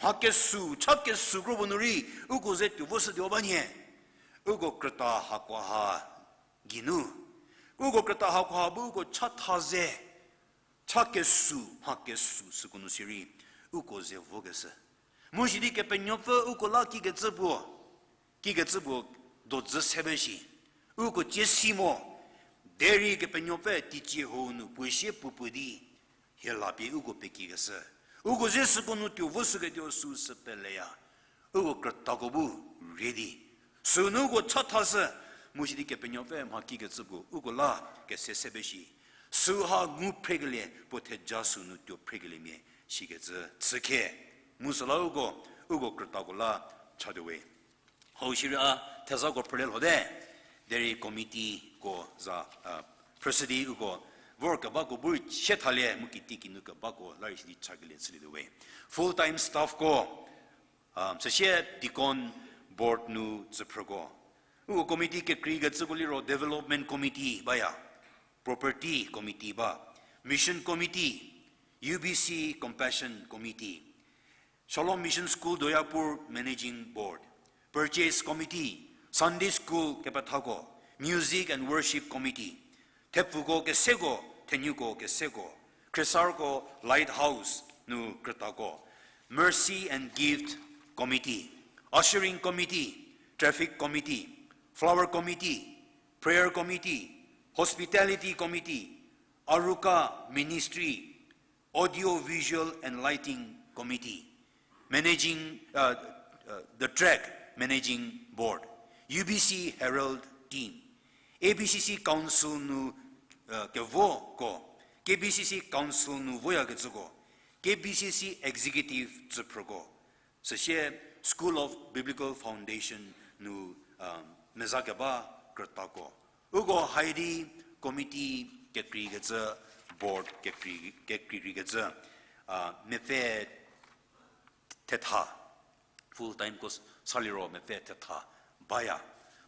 mha kesü, cha kesü kropuo nu rei uko ze tuo voshütuo ba nie, uko krüta hakoha geinu, uko krüta hakoha bu uko chatha ze, cha kesü, mha kesü süko nu sirei, uko ze vokeshü. Mu sidi Kepenuopfü uko la kikecü puo, kikecü puo dozü se ba shi, uko cie si mo, derei Kepenuopfü teicie hau nu puo sie puo puo di, hie la pie uko pekikeshü, uko ze süko nu tuo voshüketuo süu sü peleya. Uko krütako bu ready. Sünu uko chathashü, mu sidi Kepenuopfü mha kikecü puo uko la kese se ba shi, süha ngu phrekelie puo theja sünu tuo phrekeliemia shikecü chükhe. Mu süla uko, uko krütako la chatuo we. Hau shierei a thezako phrülie lhote, derei committeeko za, a, phrüshü di uko vorkebako bu rei sie thalie mu kitiekinu kebako la rei sidi chakelie chülietuo we. Full time staffko, a, süsie deacon board nu tsüphrüko. Uko committee kekreikecüko liro development committee baya, property committee ba, mission committee, U B C compassion committee, Shalom Mission School Doyapur Managing Board, Purchase Committee, Sunday School kepethako, Music and Worship Committee, thepfuko keseko, thenuko keseko, khriesarko Lighthouse nu krütako, Mercy and Gift Committee, Ushering Committee, Traffic Committee, Flower Committee, Prayer Committee, Hospitality Committee, Aruka Ministry, Audio Visual and Lighting Committee, Managing, uh, uh, the Track Managing Board, U B C Herald Team, A B C C Council nu, uh, kevoko, K B C C Council nu voyakecüko, K B C C Executive tsüphrüko, süsie School of Biblical Foundation nu, uh, meza keba krütako. Uko haidi committee kekreikecü, board kekrei, kekreikecü, a, mepfü thetha, full timeko s-, saliro mepfü thetha baya.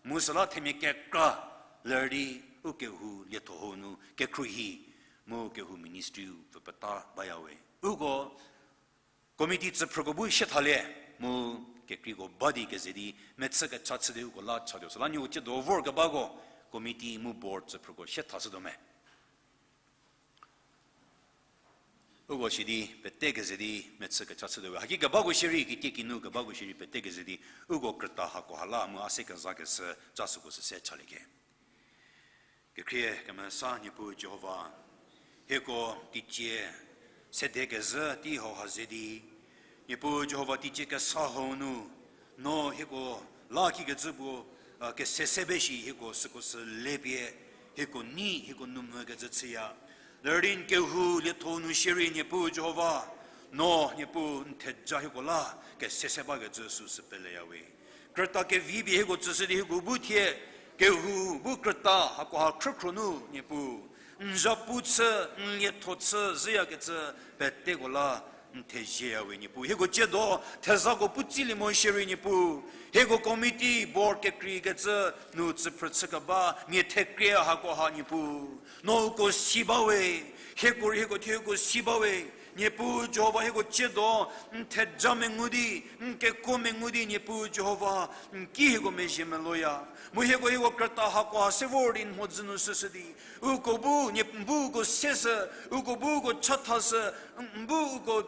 Mu süla themia kekra ler di u kehou lietho hau nu kekhruohi, mu kehou ministry-u pfü peta baya we. Uko committee tsüphrüko bu sie thalie, mu kekreiko ba di keze di mechü kecha chü di uko la chatuo. Süla nieko tsiedo vorkebako committee mu board tsüphrüko sie thashütuo me. Uko shidi pete keze di mechü kecha chütuo we. Haki kebako shierei, kitiekinu kebako shierei pete keze di, uko krüta hakoha la mu a se kezakeshü cha süko sü se chalie ke. Kekhrie kemesa Niepuu Jihova, hieko teicie sede kezhü tei hauha ze di, Niepuu Jihova teicie kesa hau nu, no hieko la kikecü puo, a, kese se be shi hieko süko sü le pie, hieko nei, hieko nu mvükecü chüya. Lerü di n kehou lietho nu shierei Niepuu Jihova, no Niepuu n theja hieko la kese se bakecü süu sü peleya we. Krüta kevi pie hieko tsüshü di hieko bu thie, kehou bu krüta hakoha khrükhro nu Niepuu, n zhapu chü, n lietho chü zhüyakecü peteko la n thezieya we Niepuu. Hieko tsiedo thezako pu tsilie mo shierei Niepuu, hieko committee board kekreikecü nu tsüphrü chü keba mia thekrie hakoha Niepuu, no uko si ba we, hieko rei hieko thie uko si ba we. Niepuu Jihova hieko tsiedo n theja mengu di, n kekuo mengu di Niepuu Jihova, n ki hieko mezhie meloya. Mu hieko hieko krüta hakoha se vor di n mhodzü nu shüshü di, uko bu, nie, n bu uko seshü, uko bu uko chathashü, n bu uko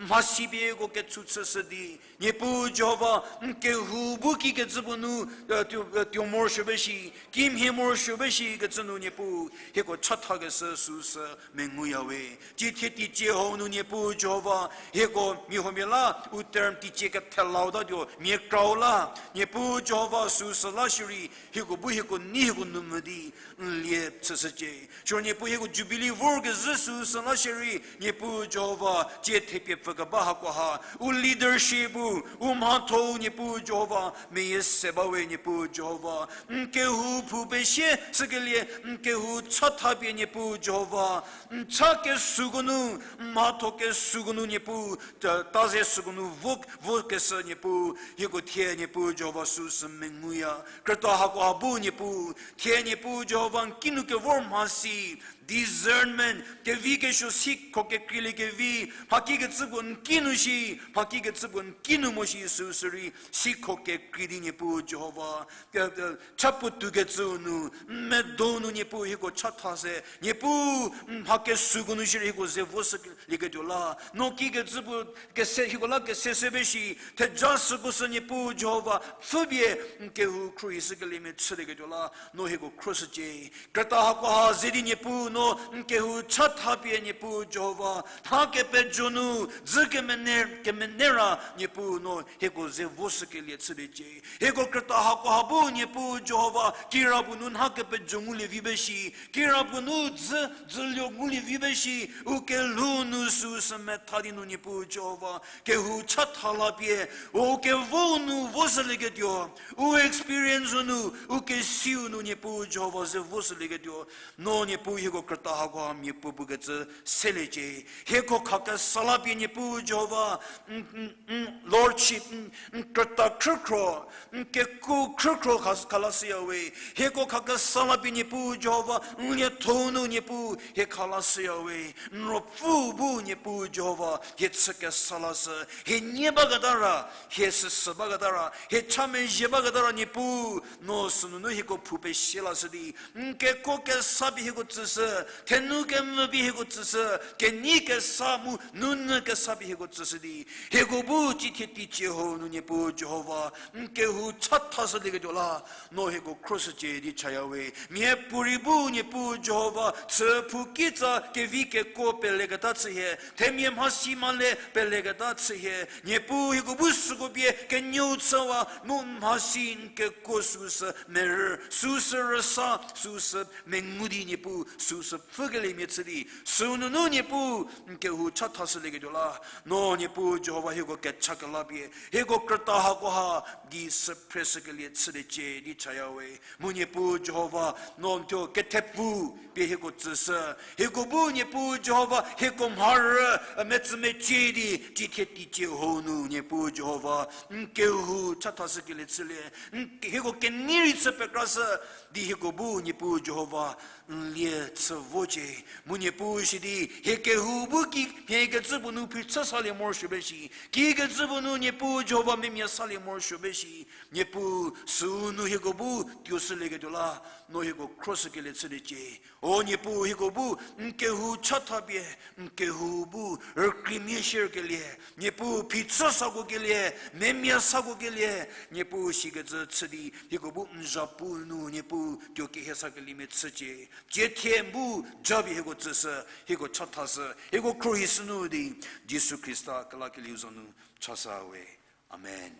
mhasi pie uko kechü chüshü di, Niepuu Jihova, n kehou bu kikecü puo nu, e, tuo, e, tuo morosuo be shi, kimhie morosuo be shikecü nu Niepuu, hieko chathakeshü süu sü menguya we. Tsiethie teicie hau nu Niepuu Jihova, hieko mia huomia la, u term teicie kethelau tatuo, mia krau la, Niepuu Jihova süu sü la shierei, hieko bu hieko nei hieko nu mvü di, n lie chüshücie. Siro Niepuu hieko Jubilee vorkezhü süu sü la shierei, Niepuu Jihova, tsie thepie pfü keba hakoha, u leadership-u, u mhatho-u Niepuu Jihova, meyie se ba we Niepuu Jihova, n kehou phou pesie sükelie, n kehou chatha pie Niepuu Jihova, n cha kesuoko nu, n mhatho kesuoko nu Niepuu, ta, ta ze süko nu vo, vokeshü Niepuu, hieko thie Niepuu Jihova süu sü menguya. Krüta hakoha bu Niepuu, thie Niepuu Jihova n kinu kevor mhasi, discernment, kevi kesuo sikho kekreilie kevi, mhaki kecüpuo n kinu shi, mhaki kecüpuo n kinu mo shi süu sü rei, sikho kekrei di Niepuu Jihova, ke, ke, cha puotou kecüu nu, n medo nu Niepuu hieko chatha se, Niepuu, n mha kesuoko nu shierei hieko ze voshülieketuo la, no kikecüpuo kese, hieko la kese se be shi, theja süko sü Niepuu Jihova, pfhüpie n kehou khruohishükeliemia chülieketuo la, no hieko khruohishücie. Krüta hakoha ze di Niepuu no n kehou chatha pie Niepuu Jihova, mha kepejo nu, dzü kemene, kemene ra Niepuu no hieko ze voshükelie chüliecie. Hieko krüta hakoha bu Niepuu Jihova, kirapuo nu nha kepejo ngulie vi be shi, kirapuo nu dzü, dzüluo ngulie vi be shi, u kelhou nu süu sü metha di nu Niepuu Jihova, kehou chatha la pie, u kevou nu voshülieketuo, u experience-u nu, u kesiu nu Niepuu Jihova ze voshülieketuo, no Niepuu hieko krüta hakoha mia puopuo kecü seliecie. Hieko khakesa la pie Niepuu Jihova, n, n, n, lordship, n, n krüta khrükhro, n kekuo khrükhro kha, khalashüya we. Hieko khakesa la pie Niepuu Jihova, n lietho nu Niepuu hie khalashüya we. N ruopfü bu Niepuu Jihova, hie chü kesa lashü, hie nie baketa ra, hie süsü baketa ra, hie cha mezhie baketa ra Niepuu, no sünunu hieko phou pesie lashü di, n kekuo kesa pie hieko tsüshü, thenu kemvü pie hieko tsüshü, kenei kesa mu nunyü kesa pie hieko tsüshü di, hieko bu tsiethie teicie hau nu Niepuu Jihova, n kehou chathashülieketuo la, no hieko khruohishücie di chaya we. Miapuorei bu Niepuu Jihova, chüphou kitsa kevi kekuo peleketa chü hie, themia mhasi male peleketa chü hie, Niepuu hieko bu süko pie kenuou chüwa mu mhasi n kekuo süu sü merü, süu sü rüsa, süu sü mengu di Niepuu süu sü pfhükeliemia chü di, sünunu Niepuu n kehou chathashülieketuo la, no Niepuu Jihova hieko kecha kela pie, hieko krüta hakoha di sü phreshükelie chüliecie di chaya we. Mu Niepuu Jihova, no n thuo kethepfu pie hieko tsüshü. Hieko bu Niepuu Jihova, hieko mharü, metsümecie di, tsiethie teicie hau nu Niepuu Jihova, n kehou chathashükelie chülie, n, hieko kenei rei chü pekrashü, di hieko bu Niepuu Jihova, n lie chü vocie, mu Niepuu sidi, hie kehou bu ki mhiekecü puo nu phichü salie morosuo ba shi, kikecü puo nu Niepuu Jihova memia salie morosuo ba shi, Niepuu süu nu hieko bu tuoshülieketuo la, no hieko khroshükelie chüliecie. O Niepuu hieko bu n kehou chatha pie, n kehou bu rükriemia shierkelie, Niepuu phichü sako kelie, memia sako kelie, Niepuu sikecü chü di, hieko bu n zhapu nu, Niepuu tuo kehie sakeliemia chücie. Tsiethie bu japie hieko tsüshü, hieko chathashü, hieko khruohishü nu di, Jisu Khrista kelakelieu za nu chashü we. Amen.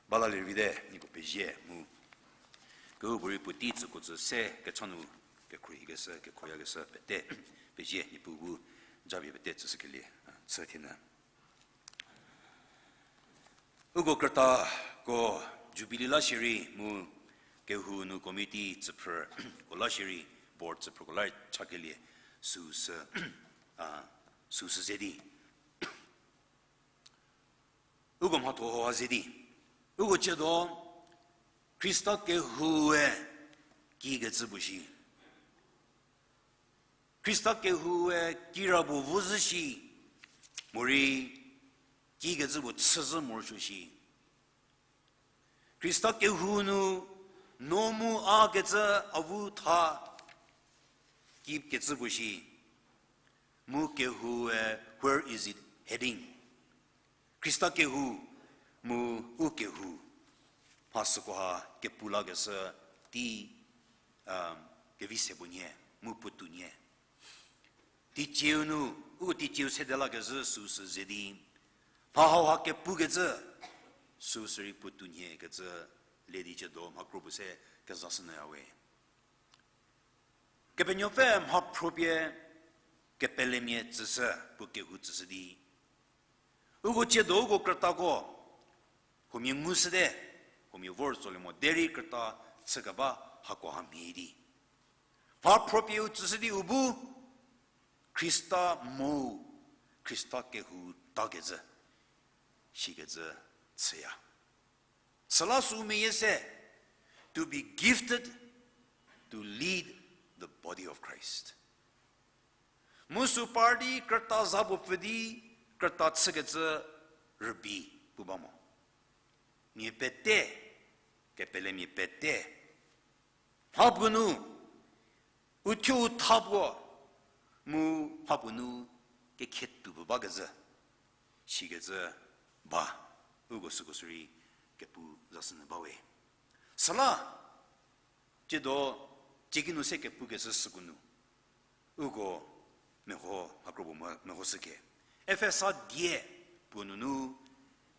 Bala lirei vite, nieko pezie mu. Kehoupuorei puotei tsüko tsü se kecha nu kekhruohikeshü, kekhroyakeshü pete, pezie Niepuu bu japie pete tsüshükelie, a, chü thienyü. Uko krütako Jubilee la shierei mu kehou nu committee tsüphrüko la shierei, board tsüphrüko la chakelie süsü, a, süsü ze di. Uko mhatho ho ha ze di. Uko tsiedo Khrista kehoue kikecü puo shi. Khrista kehoue kira puo vo zhü shi, morei kikecü puo chüzhü morosuo shi. Khrista kehou nu no mu a kecü avu tha kikecü puo shi. Mu kehoue, where is it heading? Khrista kehou mu u kehou. Mha süko ha kepu lakeshü tei, um, kevi se puo nyie, mu puotou nyie. Teicieu nu, uko teicieu sede lakezhü süsü ze di. Mha hauha kepukecü, süsü rei puotou nyie kecü le di tsiedo mha kro puo se kezashünyüya we. Kepenuopfü mhaphro pie kepelemia tsüshü, puo kehou tsüshü di. Uko tsiedo uko krütako, huomia ngushüte, huomia vor tsolie mo derei krüta chükeba hako ha mhie di. Mhaphro pie u tsüshü di u bu, Khrista mo, Khrista kehou takecü, shikecü chüya. Süla sü meyie se, to be gifted to lead the body of Christ. Mu sü par di krüta za puo pfü di, krüta chükecü rübei pu ba mo. Mia pete, kepelemia pete. Mhapuo nu, u thuo u tha puo, mu mhapuo nu kekhetuo puo bakezhü, shikecü ba, uko süko sürei kepu zashünyü ba we. Süla, tsiedo, tsiekinu se kepukeshü süko nu, uko meho, mha kro puo mehoshü ke. Efesa die puo nunu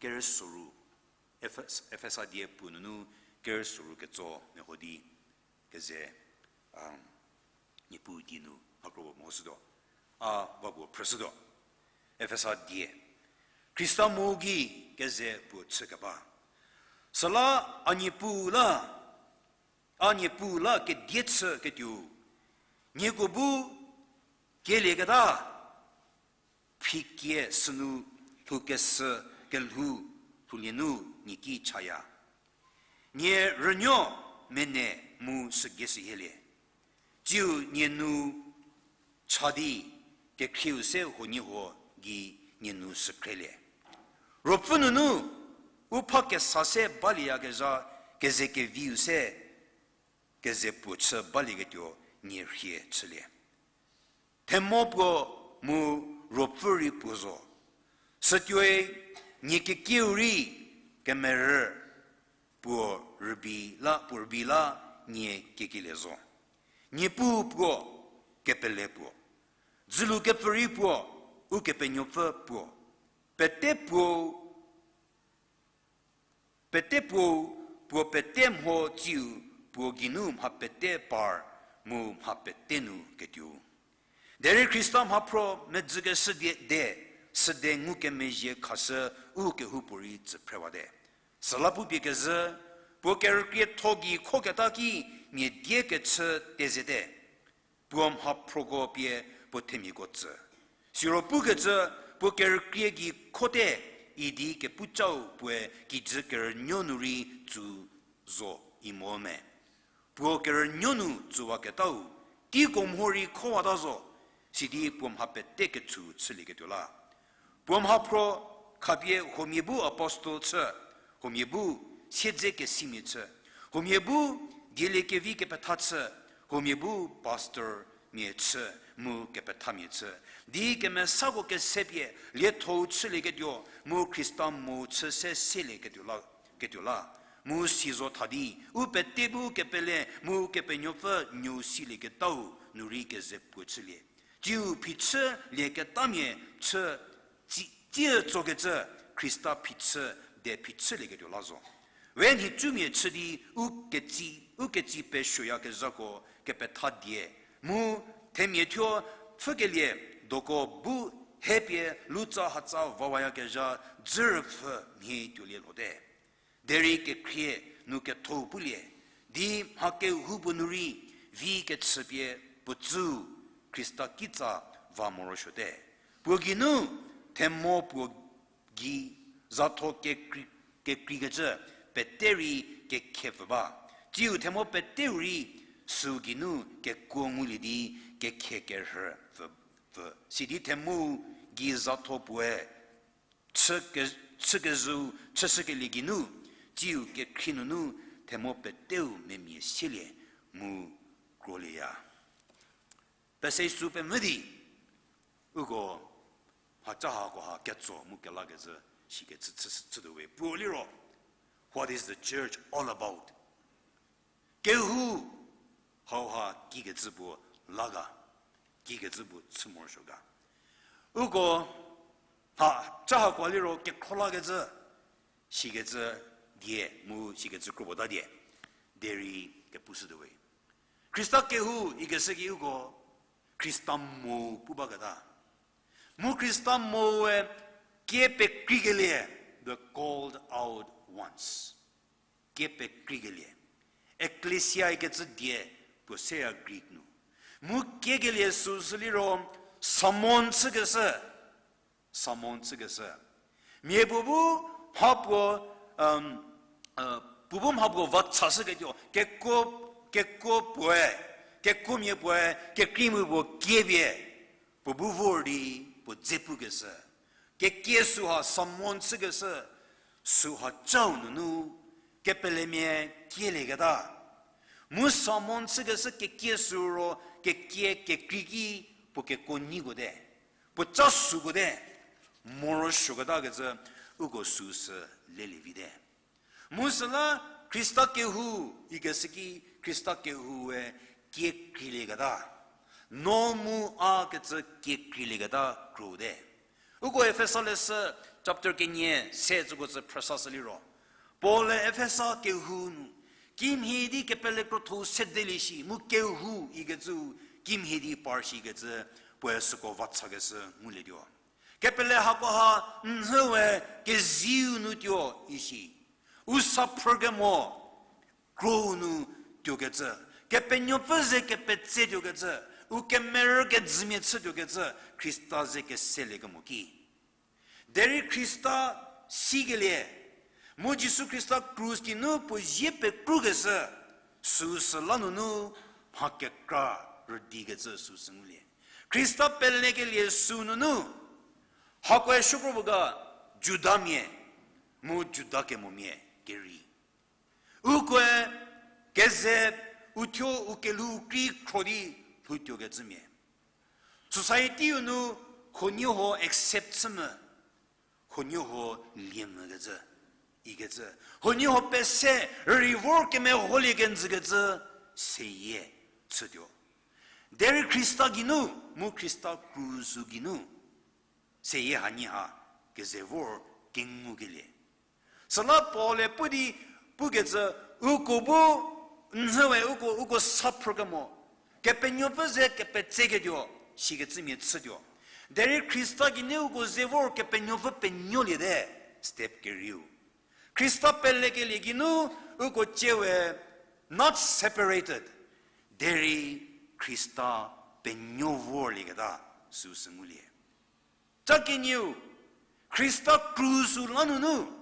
kerü soru, Efes-, Efesa die puo nunu kerü soru ketso meho di keze, um, Niepuu die nu mha kro puo mehoshütuo. A va puo phrüshütuo. Efesa die. Khrista mo gei keze puo chükeba. Süla a Niepuu la, a Niepuu la kedie chüketuo, nieko bu kelieketa, phikie sünu lhoukeshü kelhou lhoulie nu nie ki chaya. Nie rünuo mene mu sügei sühielie. Tsiu nie nu cha di kekhrieu se huoniehuo gei nie nu sükhrelie. Ruopfü nunu u pha kesa se balieyakezha kezekeviu se keze puo chü balieketuo nie rhie chülie. Themo puo mu ruopfü rei puo zo. Sütuoi nie kekieu rei kemerü puo rübei la, puo rübei la nie kekielie zo. Niepuu puo, kepele puo, dzülu kepfü rei puo, Ukepenuopfü puo, pete puo, pete puo, puo pete mho tsiu puo geinu mha pete par mu mha pete nu ketuo. Derei Khrista mhaphro medzükeshü die de, süde ngukemezhie khashü u kehoupuorei tsü phrewate. Süla pupie kezhü, puo kerükrietho gei khoketa ki mia die kechü tezete. Puo mhaphroko pie puo themiako tsü. Siro pukecü puo kerükrie gei khote idi kepucau puoe kijü kerünuo nu rei tsu zo imo me. Puo kerünuo nu tsuwaketau Teiko mho rei khowata zo, sidi puo mha pete ketshu chülieketuo la. Puo mhaphro khapie huomia bu apostle chü, huomia bu siedzekesimia chü, huomia bu dieliekevi kepetha chü, huomia bu pastormia chü, mu kepethamia chü. Di kemesako kesepie liethou chülieketuo, mu Khrista mo chü se selieketuo la, ketuo la. Mu si zo tha di, u pete bu kepele, mu Kepenuopfü nuou silieketau nu rei keze puo chülie. Tsiu phichülie ketamia chü, tsie tsokecü Khrista phichü de phichülieketuo la zo. We nhicumia chü di u ketsi, u ketsi pesuoyakezhako kepetha die, mu themia thuo pfhükelie doko bu hepie lutsa hatsa vawayakezha dzürüpfhü mhie tuolie lhote. Derei kekhrie nu kethou pulie, di mha kehoupuo nu rei vi kechüpie puo tsü Khrista kitsa va morosuote. Puo geinu themo puo gei zatho kekrei, kekreikecü pete rei kekhepfü ba. Tsiu themo peteu rei süu geinu kekuo ngulie di kekhie kerhü pfü, pfü. Sidi themou gei zatho puoe chü ke, chükezhüu chüshükelie geinu, tsiu kekhrie nunu themo peteu memia sielie mu krolieya. Pese sü pemvü di, uko mhaca hakoha ketso mu kelakecü shikecü chü, chütuo we puo liro, What is the church all about? Kehou hauha kikecü puo la ga, kikecü puo chü morosuo ga. Uko mhaca hakoha liro kekhro lakecü, shikecü die mu shikecü kro puo ta die, derei kepushütuo we. Khrista kehou ikeshü ki uko Khrista mo pu baketa. Mu Khrista moe kie pekreikelie, the called out ones. Kie pekreikelie. Ekklesia ikecü die puo seya Greek nu. Mu kiekelie süsü liro summon chükeshü. Summon chükeshü. Mia puo bu mha puo, puo bu mha puo va chashüketuo, kekuo, kekuo puoe, kekuomia puoe, kekreimia puo kiepie, puo bu vor di, puo dze pukeshü. Kekie süha summon chükeshü, süha chau nunu, kepelemia kielieketa. Mu summon chükeshü kekie süro, kekie kekrei ki, puo kekuo nyiko te. Puo ca süko te, morosuoketakecü uko süsü lelie vite. Mu süla Khrista kehou ikeshü ki Khrista kehoue kie kreilieketa. No mu a kecü kie kreilieketa kro te. Uko Efesa leshü chapter kenie se tsüko tsü phrüsashü liro, Paul-e Efesa kehou nu kimhie di kepele krotho sedelie shi mu kehou ikecü kimhie di par shikecü puoe süko va chakeshü ngulietuo. Kepele hakoha nhüwe keziu nu tuo isi. U sa phrükemo krou nu tuokecü, Kepenuopfü ze kepetse tuokecü, u kemerü kejümia chü tuokecü, Khrista ze keseliekemo ki. Derei Khrista sikelie, mu Jisu Khrista krus ki nu puo zie pekrukeshü, süsü la nunu mha kekra rüdikecü süsü ngulie. Khrista pelekelie sü nunu, hakoe shukrobo ga Judamia, mu Juda kemomia kerei. Ukoe keze uthuo u kelhou krei khro di lhoutuokecümia. Society-u nu huoniehuo accept chü mu, huoniehuo lie mvükecü, ikecü. Huoniehuo pese rüri vor kemeholie kenjükecü seyie chütuo. Derei Khrista geinu, mu Khrista krus geinu, seyie hanie ha keze vor kengukelie. Süla Paul-e pu di pukecü, uko bu nhüwe uko, uko sa phrükemo, Kepenuopfü ze kepetseketuo, sikecümia chütuo. Derei Khrista geinu uko ze vor Kepenuopfü penuoliete, step kerieu. Khrista pelekelie geinu uko tsie we not separated. Derei Khrista penuo vorlieketa süsü ngulie. Ca kenieu, Khrista krus la nunu,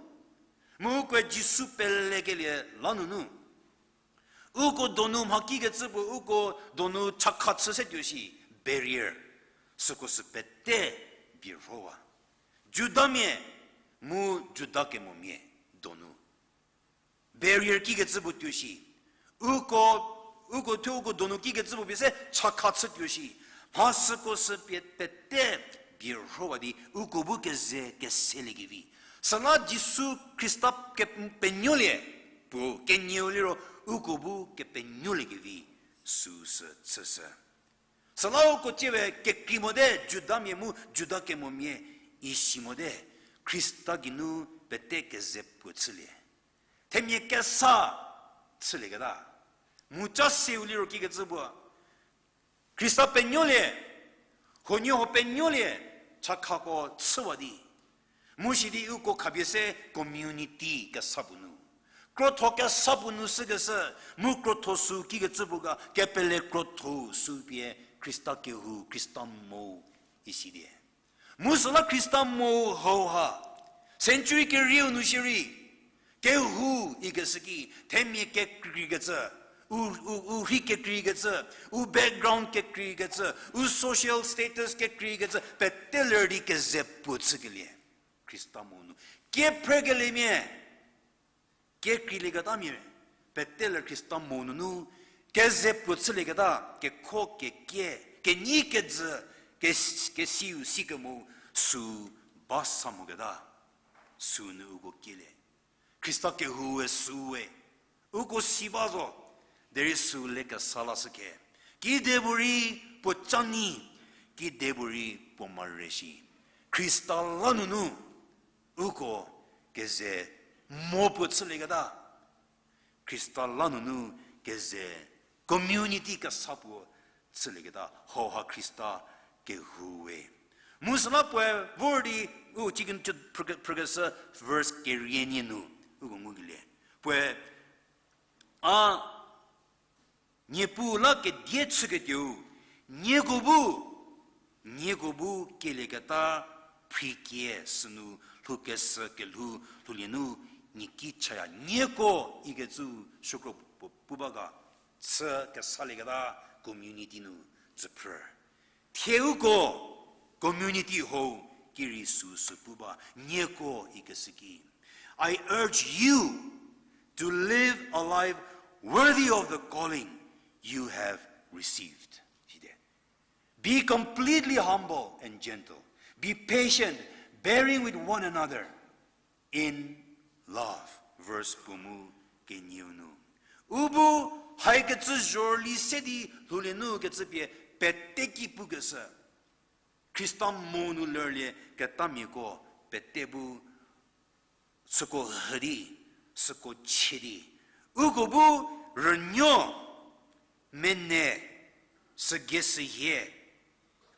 mu ukoe Jisu pelekelie la nunu, Uko donu mha kikecü puo, uko donu chakha chü se tuo shi, barrier. Süko sü pete bierhowa. Judamia mu Juda kemomia donu. Barrier kikecü puo tuo shi. Uko, uko thuo uko donu kikecü puo pie se chakha chü tuo shi. Mha süko sü pie pete bierhowa di uko bu keze keseliekevi. Süla Jisu Khrista ke penuolie, puo kenieu liro uko bu kepenuoliekevi süu sü chüshü. Süla uko tsie we kekrei mote, Judamia mu Juda kemomia isi mote, Khrista geinu pete keze puo chülie. Themia kesa chülieketa. Mu ca seu liro kikecü puo. Khrista penuolie, huoniehuo penuolie, chakhako chüwa di. Mu sidi uko khapie se community kesa puo nu. Krotho kesa puo nu sükeshü, mu krotho sü kikecü puo ga kepele krotho sü pie Khrista kehou, Khrista mo isi die. Mu süla Khrista mo hauha, century kerieu nu shierei, kehou ikeshü ki, themia kekreikecü, u, u, u rhi kekreikecü, u background kekreikecü, u social status kekreikecü, pete ler di keze puo chükelie. Khrista mo nu. Kephrükeliemia, kekreilie ketamia, pete ler Khrista mo nunu, keze puo chülieketa, kekho kekie, kenyi kejü, kes-, kesiu sikemo, sü ba sa moketa, sü nu uko kielie. Khrista kehoue süu we, uko si ba zo, derei sü le kesa lashü khe. Kidepuorei puo ca nyi, kidepuorei puo mare shi. Khrista la nunu, uko keze mo puo chülieketa. Khrista la nunu keze community kesa puo chülieketa. Hauha Khrista kehou we. Mu süla puoe vor di, u, Chicken Chut phrü-, phrükeshü verse kerienie nu, uko ngukelie. Puoe, a, Niepuu la kedie chüketuou, nieko bu, nieko bu kelieketa phrikie sünu lhoukeshü kelhou lhoulie nu nie ki chaya. Nieko ikecü shükro puo pu ba ga, chü kesalieketa community nu tsüphrü. Thie uko community hou ki rei süu sü pu ba, nieko ikeshü ki. I urge you to live a life worthy of the calling you have received. Sidi. Be completely humble and gentle. Be patient, bearing with one another in love. Verse puo mu kenieu nu. U bu haikecü zhorüli se di lhoulie nu kecü pie pete ki pukeshü. Khrista mo nu lerlie ketamiako pete bu süko hü di, süko chie di. Uko bu rünuo, mene, sügei sühie,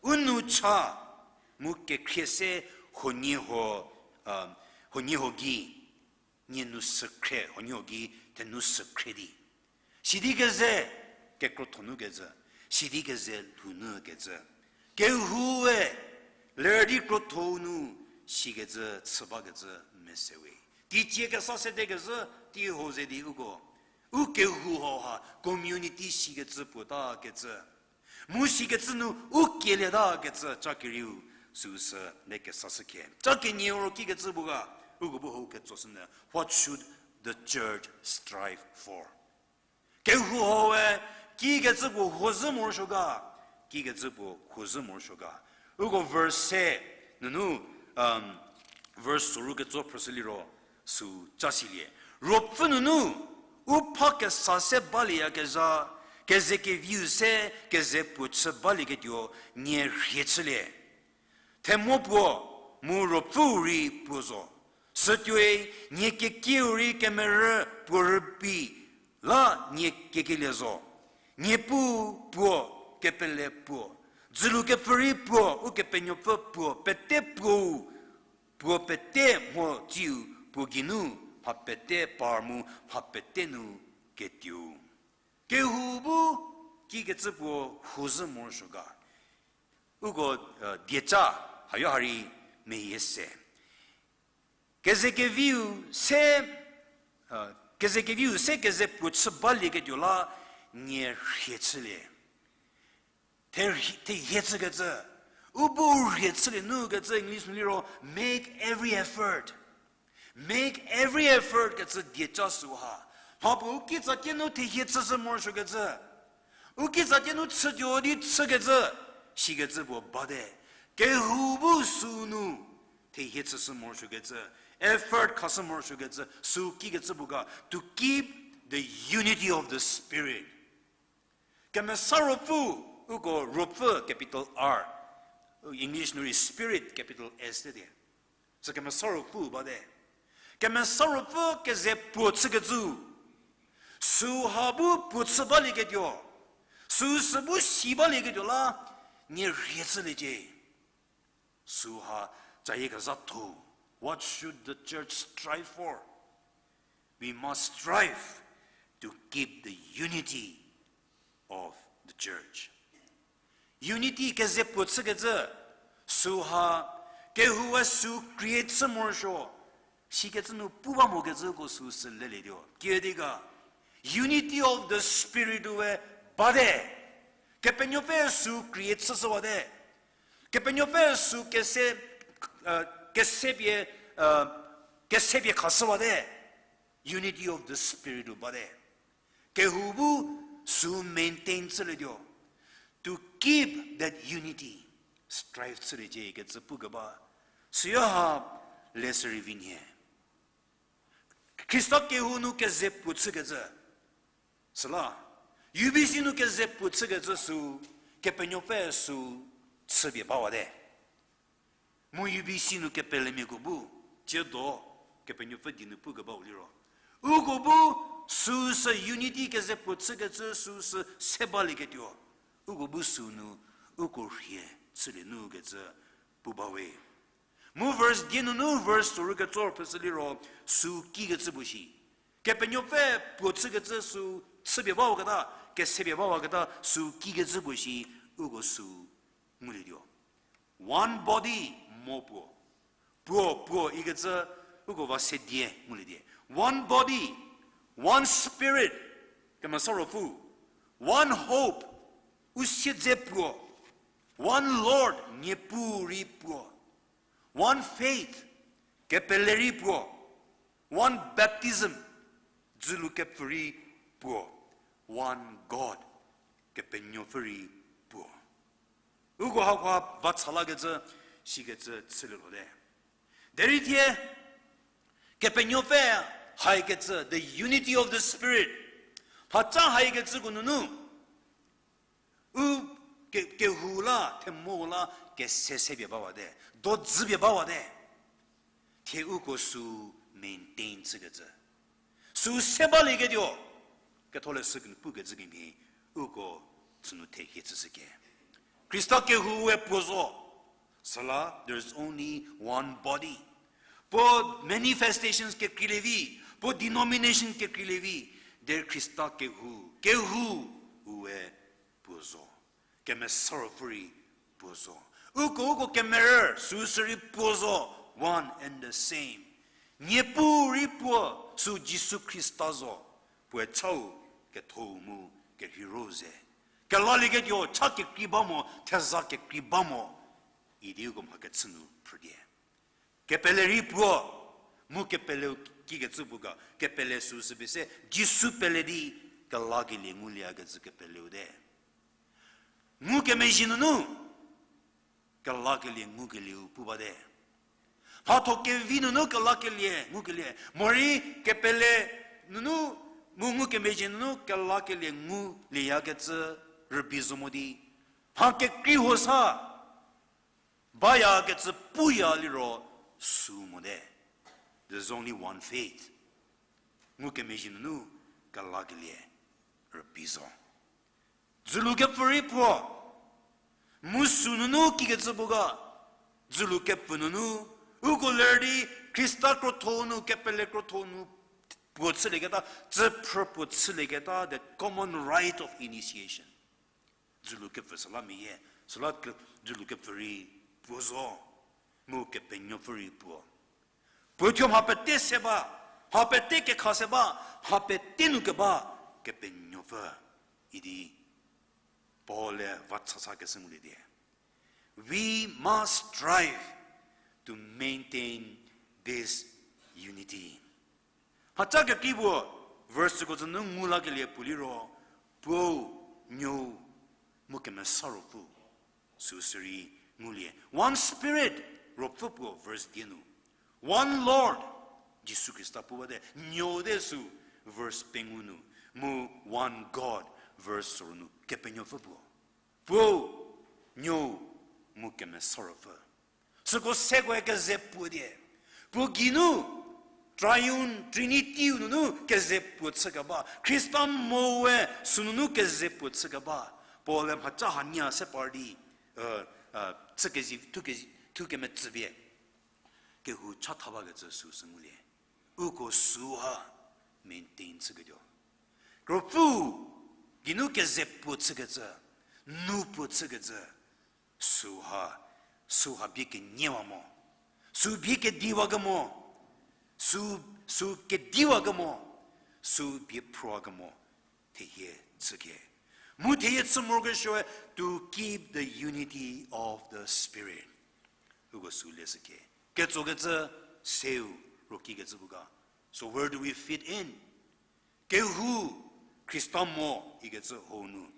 u nou cha, mu kekhrie se huoniehuo, a, huoniehuo gei, nie nu sükhrie, huoniehuo gei thenu sükhrie di. Sidi keze, kekrotho nu kecü, sidi keze lhou nu kecü. Kehoue, ler di krotho nu, sikecü, chü bakecü, mese we. Teicie kesa sede kezhü, tei hou ze di uko. U kehou hauha, community sikecü puo ta kecü. Mu sikecü nu u kelieta kecü ca kerieu süu sü le kesashü khe. Ca kenieu ro kikecü puo ga, uko bu hou ketsoshünyü. What should the church strive for? Kehou haue, kikecü puo huozhü morosuo ga, kikecü puo huozhü morosuo ga. Uko verse se, nunu, verse soru ketso phrüshü liro, süu ca silie. Ruopfü nunu, u pha kesa se balieyakezha, keze keviu se, keze puo chü balieketuo, nie rhie chülie. Themo puo, mu ruopfüu rei puo zo. Sütuoi, nie kekieu rei kemerü puo rübei, la nie kekelie zo. Niepuu puo, kepele puo, dzülu kepfü rei puo, Ukepenuopfü puo, pete puou, puo pete mho tsiu puo geinu, mha pete par mu mha pete nu ketuou. Kehou bu kikecü puo huozhü morosuo ga. Uko, dieca, hayo ha rei meyie se. Keze keviu se, Kezekeviu se keze puo chü balieketuo la, nie rhie chülie. Therhi-, thehie chükecü. U bu rhie chülie nu kecü English nu liro, make every effort. Make every effort kecü dieca süha. Mhapuo u kitsatie nu thehie chüshü morosuokecü. U kitsatie nu chütuo di chükecü. Sikecü puo bate. Kehou bu sünu thehie chüshü morosuokecü. Effort khashü morosuokecü. Sü kikecü puo ga. To keep the unity of the Spirit. Kemesa Ruopfü, uko Ruopfü capital R, English nu rei Spirit capital S te die. Sü Kemesa Ruopfü bate. Kemesa Ruopfü keze puo chükecü. Süha bu puo chü balieketuo. Süsü bu si balieketuo la, nie rhie chüliecie. Süha cayie kezhatho. What should the church strive for? We must strive to keep the unity of the church. Unity keze puo chükecü, süha, kehoue sü create chü morosuo, sikecü nu pu ba mokecüko süsü lelietuo. Kiüdi ga, unity of the Spirit-ue bate. Kepenuopfü sü create chüshüwate. Kepenuopfü sü kese, kesepie, kesepie khashüwate. Unity of the Spirit-u bate. Kehou bu sü maintain chülietuo. To keep that unity, strive chüliecie kecü pukeba. Süha leshü rei vi nhie. Khrista kehou nu keze puo chükecü. Süla, U B C nu keze puo chükecü sü, Kepenuopfü sü chüpie bawate. Mu U B C nu kepelemiako bu, tsiedo, Kepenuopfü die nu pukebau liro, uko bu süsü unity keze puo chükecü süsü se balieketuo. Uko bu sünu, uko rhie chülie nu kecü pu bawe. Mu verse die nunu verse soru ketsor peshü liro, sü kikecü puo shi. Kepenuopfü puo chükecü sü chüpie bawaketa, kesepie bawaketa, sü kikecü puo shi, uko sü ngulietuo. One body, mo puo. Puo, puo ikecü, uko va se die ngulietie. One body, one spirit, Kemesa Ruopfü, one hope, u siedze puo, one Lord, Niepuu rei puo, one faith, kepele rei puo, one baptism, dzülu kepfü rei puo, one God, Kepenuopfü rei puo. Uko hakoha va chalakecü, sikecü chülie lhote. Derei thie, Kepenuopfü haikecü, the unity of the Spirit. Mhaca haikecüko nunu, u ke-, kehou la, themo la, kese sepie bawate, dodzüpie bawate. Thie uko sü maintain chükecü. Sü se balieketuo. Ketholeshü kinu pukecü kemhie, uko sünu thehie chüshüke. Khrista kehoue puo zo. Süla, there is only one body. Puo manifestations kekreilie vi, puo denomination kekreilie vi, derei Khrista kehou, kehou, ue puo zo. Kemesa Ruopfü rei puo zo. Uko, uko kemerü, süsü rei puo zo, one and the same. Niepuu rei puo, sü Jisu Khrista zo. Puoe chau, kethou mu, kerheiro ze. Kelalieketuo, cha kekrei ba mo, theza kekrei ba mo. Idi uko mha kechü nu phrütie. Kepele rei puo, mu kepeleu kikecü puo ga, kepele süsü pie se, Jisu pele di, kelakelie ngulieyakecü kepeleu te. Ngukemezhie nunu, kelakelie ngukelieu pu bate. Mhatho kevi nunu kelakelie ngukelie, morei kepele nunu, mu ngukemezhie nunu kelakelie ngulieyakecü rübei zo mo di. Mha kekrei huo sa, bayakecü puya liro sü mote. There's only one faith. Ngukemezhie nunu kelakelie rübei zo. Dzülu kepfü rei puo. Mu sü nunu kikecü puo ga. Dzülu kepfü nunu. Uko ler di Khrista krotho nu, kepele krotho nu puo chülieketa, tsüphrü puo chülieketa, the common rite of initiation. Dzülu kepfü süla meyie, süla ke-, dzülu kepfü rei puo zo, mu Kepenuopfü rei puo. Puo thuo mha pete se ba, Mha pete kekha se ba, mha pete nu keba Kepenuopfü idi Paul-e va chachakeshü ngulie die. We must strive to maintain this unity. Mhaca kekrei puo, verse süko tsü nu ngu lakelie puo liro, Puou, Nuou, mu Kemesa Ruopfü, süu sürei ngulie. One Spirit, Ruopfü puo verse die nu. One Lord, Jisu Khrista pu bate, Nuou te sü verse pengou nu, mu one God, verse soru nu, Kepenuopfü puo. Puou, Nuou, mu Kemesa Ruopfü. Süko sekoe keze puo die. Puo geinu, Triune Trinity-u nunu keze puo chükeba. Khrista moe sünunu keze puo chükeba. Paul-e mhaca hanie se par di, chü kezi, thu kezi, thu kemetsüpie kehou chatha bakecü süu sü ngulie. Uko süha maintain chüketuo. Ruopfü geinu keze puo chükecü, nu puo chükecü, süha, süha bie keniewa mo, sü bie kediwa kemo, sü, sü kediwa kemo, sü bie phrüwa kemo, thehie chüke. Mu thehie chü morokesuoe, to keep the unity of the Spirit. Uko sü leshüke. Ketsokecü seu rokikecü bu ga. So where do we fit in? Kehou Khrista mo ikecü hau nu.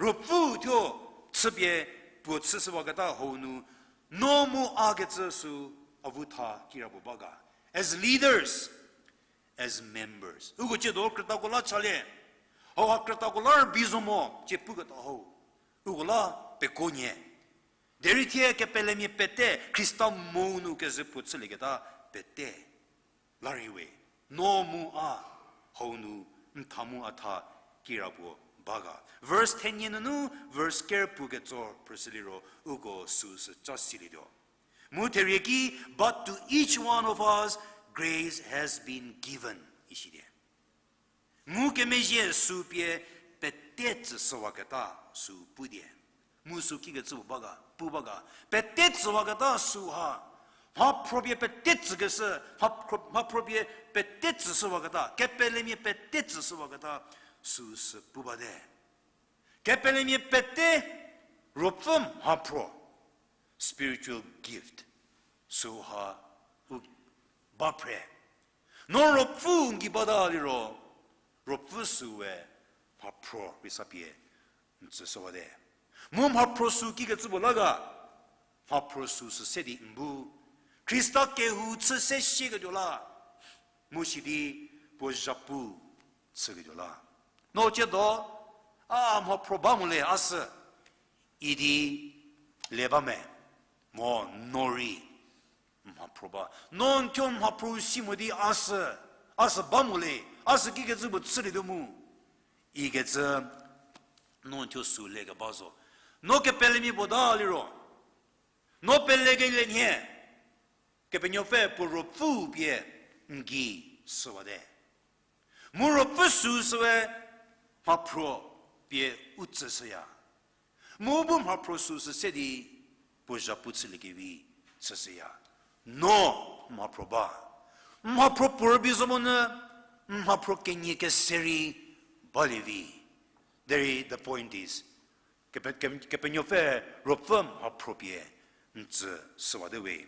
Ruopfü thuo chüpie puo chüshüwaketa hau nu. No mu a kecü sü avu tha kirapuo ba ga. As leaders, as members. Uko ciedo krütako la chalie. Hauha krütako la rübei zo mo, cie puketa hau. Uko la pekuo nyie. Derei thie kepelemia pete, Khrista mo nu keze puo chülieketa pete. La rei we, no mu a, hau nu, n tha mu a tha, kirapuo ba ga. Verse thenie nunu, verse ker puo ketso phrüshüliro, uko süsü ca silietuo. Mu therie ki, but to each one of us, grace has been given, isidie. Ngukemezhie sü pie pete tsüshüwaketa sü pudie. Mu sü kikecü pu ba ga, pu ba ga. Pete tsüwaketa süha. Mhaphro pie pete tsükeshü, mhaphro, mhaphro pie pete tsüshüwaketa, kepelemia pete tsüshüwaketa süsü pu bate. Kepelemia pete, ruopfü mhaphro, spiritual gift, süha u ba phre. No ruopfü n gei bata liro, ruopfü süe mhaphro rei sa pie n tsüshüwate. Mu mhaphro sü kikecü puo la ga, mhaphro süsü se di n bu Khrista kehou chü se shieketuo la, mu sidi puo zhapu chüketuo la. No ciedo, a mhaphro ba mo le a sü, idi le ba me, mo no rei mhaphro ba. No n thuo mhaphro si mo di a sü, a sü ba mo le, a sü kikecü puo chülietuo mu, ikecü no n thuo sü lekeba zo. No kepelemia puo ta liro, no pelekelie nhie, Kepenuopfü puo ruopfü pie n gei shüwate. Mu ruopfü süsüe mhaphro pie u tsüshüya. Mu bu mhaphro süsü se di puo zhapu chüliekevi chüshüya. No mhaphro ba. Mhaphro puo rübei zo monyü, mhaphro kenie kese rei balie vi. Derei the point is, Kepe-, ke-, Kepenuopfü ruopfü mhaphro pie n tsüshüwate we.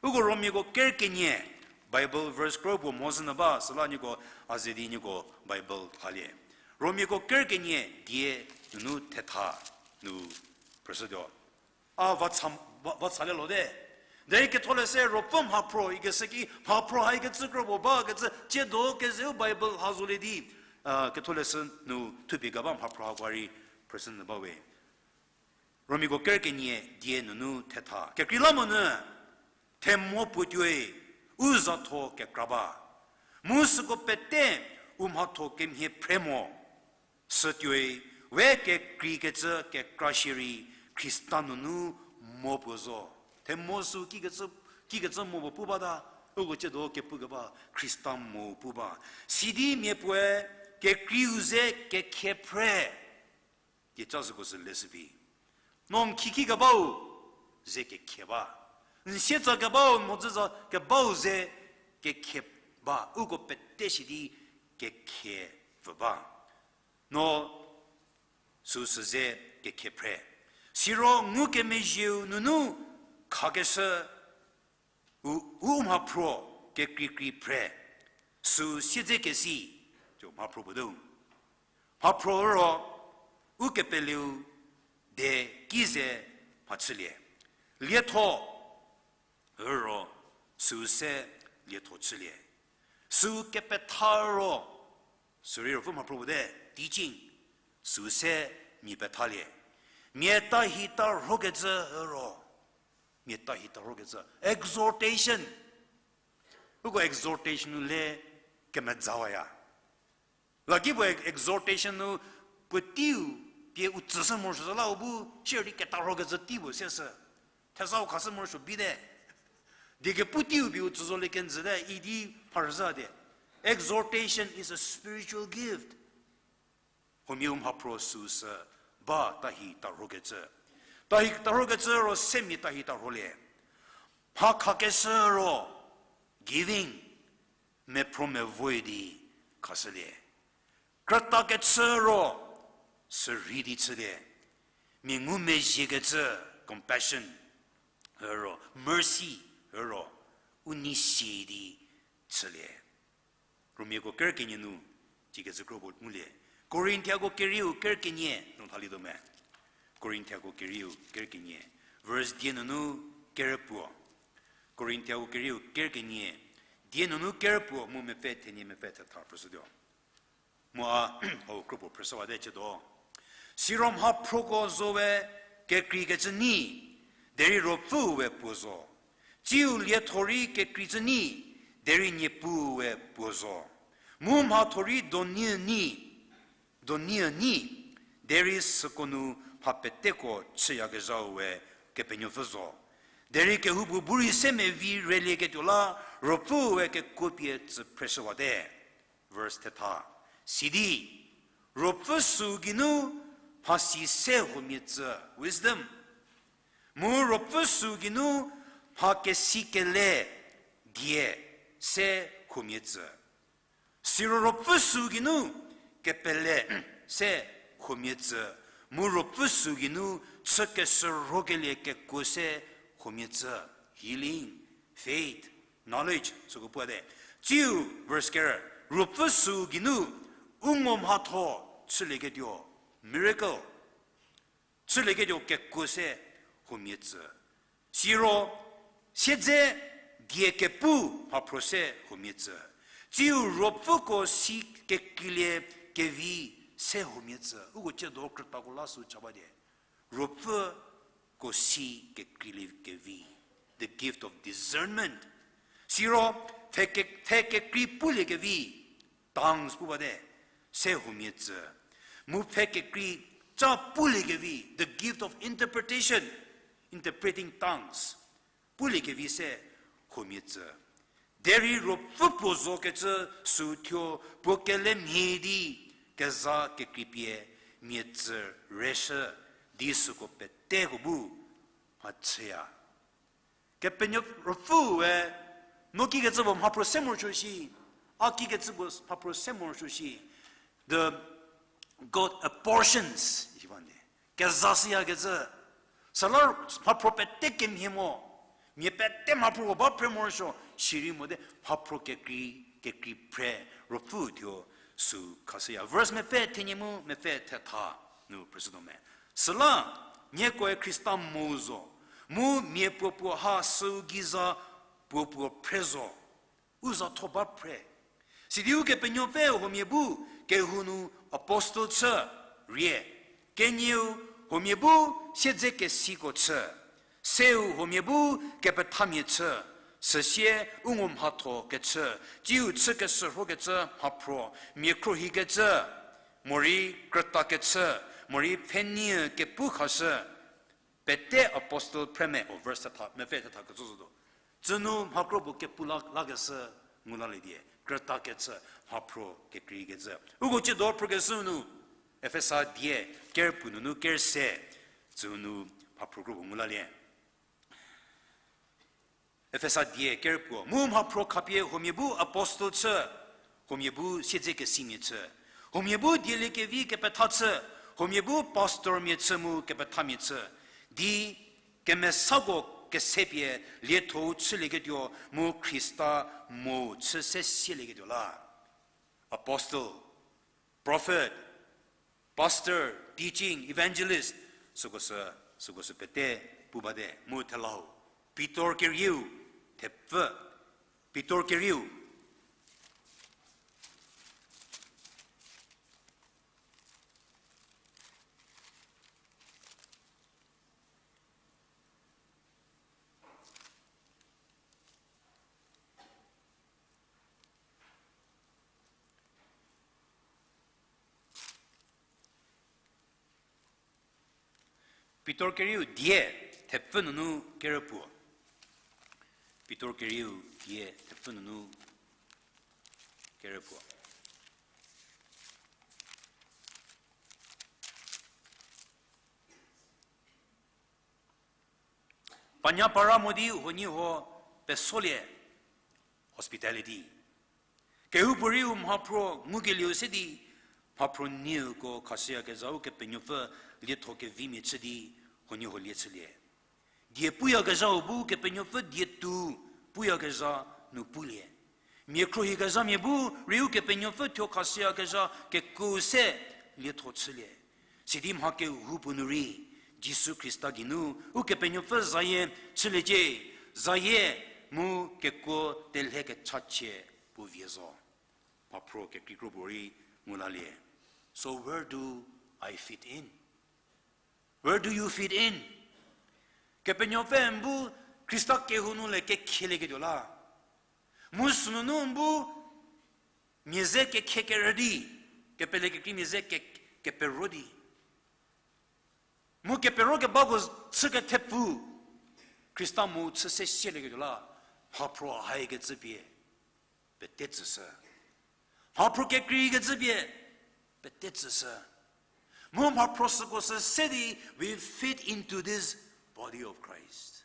Uko Romiako ker kenie, Bible verse kro puo mhodzünyü ba, süla nieko a ze di nieko Bible halie. Romiako ker kenie die nunu thetha nu phrüshütuo. A va cha, va, va chalie lote. Derei Ketholeshü ruopfü mhaphro ikeshü ki mhaphro haikecü kro puo bakecü ciedo kezeu Bible ha zolie di, a, Ketholeshü nu thupie keba mhaphro hakoe rei phrüshünyü ba we. Romiako ker kenie die nunu thetha. Kekreilamonyü, themo puo tuoi, u zatho kekra ba. Mu süko pete, u mhatho kemhie phre mo. Sütuoi, we kekreikecü kekra shierei, Khrista nunu mo puo zo. Themo sü kikecü, kikecü mo puo pu bata, uko ciedo kepukeba, Khrista mo pu ba. Sidi mia puoe, kekreiu ze kekhie phre. Dieca süko sü leshü vi. No n khiekhi kebau ze kekhie ba. N sietsa kebau, n mhodzütsa kebau ze kekhie ba, uko pete si di kekhie pfü ba. No süu süze kekhie phre. Siro ngukemezhieu nunu khakeshü u, u mhaphro kekreikrei phre. Süu siedzekesi, jo mhaphro puo te. Mhaphro ro, u kepeleu de ki ze mhachülie. Lietho, ro, süu se lietho chülie. Süu kepetha ro, süu rei ruopfü mhaphro puo te, teaching, süu se mia pethalie. Mia tahi tarhokecü ro, mia tahi tarhokecü, exhortation. Uko exhortation nu le kemezawaya. Laki puo ex-, exhortation nu puoteiu pie u tsüshü morosuo zo la u bu, shierei ketarhokecü tei puo sieshü. Thezau khashü morosuo bite. Die kepu teiu pie u tsü zolie kenjüte idi mharüzhü die. Exhortation is a spiritual gift. Huomia u mhaphro süu sü ba tahi tarhokecü. Tahi tarhokecü ro se mia tahi tarholie. Mha khakeshü ro, giving, mephro mevoe di khashülie. Krütakechü ro, sürhei di chülie. Mia ngumezhiekecü, compassion, ro, mercy, ro, u nei sie di chülie. Romiako ker kenie nu, cikecü kro puo ngulie. Korinthiako kerieu ker kenie nu thalietuo me. Korinthiako kerieu ker kenie. Verse die nunu ker puo. Korinthiako kerieu ker kenie. Die nunu ker puo mu mepfü thenie mepfü thetha phrüshütuo. Mu a, hau kro puo phrüshüwate chütuo. Siro mhaphroko zo we kekreikecü nyi, derei Ruopfüu we puo zo. Tsiu lietho rei kekreicü nyi, derei Niepuu we puo zo. Mu mhatho rei donu nyi, donu nyi, derei süko nu mha peteko chüyakezhau we Kepenuopfü zo. Derei kehoupuo bu rei se mevi relieketuo la, Ruopfüu we kekuo pie tsü phreshüwate. Verse thetha. Sidi, Ruopfü süu geinu mhasi se huomia tsü, wisdom. Mu Ruopfü süu geinu mha kesi kele die se huomia tsü. Siro Ruopfü süu geinu kepele se huomia tsü. Mu Ruopfü süu geinu chü keshürhokelie kekuo se huomia tsü. Healing, faith, knowledge, süko puate. Tsiu, verse ker, Ruopfü süu geinu u ngo mhatho chülieketuo, miracle, chülieketuo kekuo se huomia tsü. Siro, siedze die kepu mhaphro se huomia tsü. Tsiu Ruopfüko si kekreilie kevi se huomia tsü. Uko tsiedo krütako la sü cha ba die. Ruopfüko si kekreilie kevi. The gift of discernment. Siro, pfhe ke-, pfhe kekrei pulie kevi. Tongues pu bate, se huomia tsü. Mu pfhe kekrei ca pulie kevi, the gift of interpretation, interpreting tongues, pulie kevi se huomia tsü. Derei Ruopfü puo zokecü süu thuo puo kelemhie di keza kekreipie mia tsü reshü di süko peteko bu mhachüya. Kepenuopfü Ruopfüe, no kikecü puo mhaphro se morosuo shi, a kikecü puo mhaphro se morosuo shi. The God apportions, isi bate. Kezashüyakecü. Süla mhaphro pete kemhie mo. Mia pete mhaphro puo ba phre morosuo, sirei mote mhaphro kekrei, kekrei phre, Ruopfü thuo sü khashüya. Verse mepfü thenie mu mepfü thetha nu phrüshütuo me. Süla, niekoe Khrista mo zo, mu mia puopuo ha süu gei za puopuo phre zo. U za tho ba phre. Sidi Ukepenuopfü huomia bu kehou nu apostle chü rie. Kenieu huomia bu siedzekesiko chü. Seu huomia bu kepethamia chü. Süsie u ngo mhatho kechü. Tsiu chü keshürhokecü mhaphro. Mia khruohikecü. Morei krütakechü. Morei pfhenei kepu khashü. Pete apostle phre me, o verse thetha, mepfü thetha ketso zotuo. Tsünu mhakro puo kepu la, lakeshü ngu lalie die, krütakechü, mhaphro kekreikecü. Uko tsiedo phrükeshü nu, Efesa die, ker puo nunu ker se, tsünu mhaphro kro puo ngu lalie. Efesa die kerpuo, mu mhaphro khapie huomia bu apostle chü, huomia bu siedzekesimia chü, huomia bu dieliekevi kepetha chü, huomia bu pastormia chü mu kepethamia chü, di kemesako kesepie lietho-u chülieketuo mu Khrista mo chü se sielieketuo la. Apostle, prophet, pastor, teaching, evangelist, süko sü, süko sü pete pu bate mu thelau. Pitor kerieu, thepfü. Pitor kerieu. Pitor kerieu die, thepfü nunu kerüpuo. Pitor kerieu die, thepfü nunu kerüpuo. Panya para mo di huoniehuo pesolie, hospitality. Kehoupuorei-u mhaphro ngukelieu se di, mhaphro nieko khashüyakezha Ukepenuopfü lietho kevimia chü di, huoniehuo lie chülie. Die puyakezhau bu Kepenuopfü die tuo puyakezha nu pulie. Mia khruohikezhamia bu rei Ukepenuopfü thuo khashüyakezha kekuo se lietho chülie. Sidi mha kehoupuo nu rei, Jisu Khrista geinu Ukepenuopfü zayie chüliecie, zayie mu kekuo telhe kechachie puo vie zo. Mhaphro kekrei kro puorei ngu lalie. So where do I fit in? Where do you fit in? Kepenuopfü n bu Khrista kehou nu le kekhielieketuo la. Mu sünunu n bu mia ze kekhie kerü di, kepele kekreimia ze ke-, kepero di. Mu kepero kebako chü kethepfu, Khrista mu chü se sielieketuo la, mhaphro haikecü pie pete tsüshü. Mhaphro kekreikecü pie pete tsüshü. Mu mhaphro süko sü se di, we fit into this body of Christ.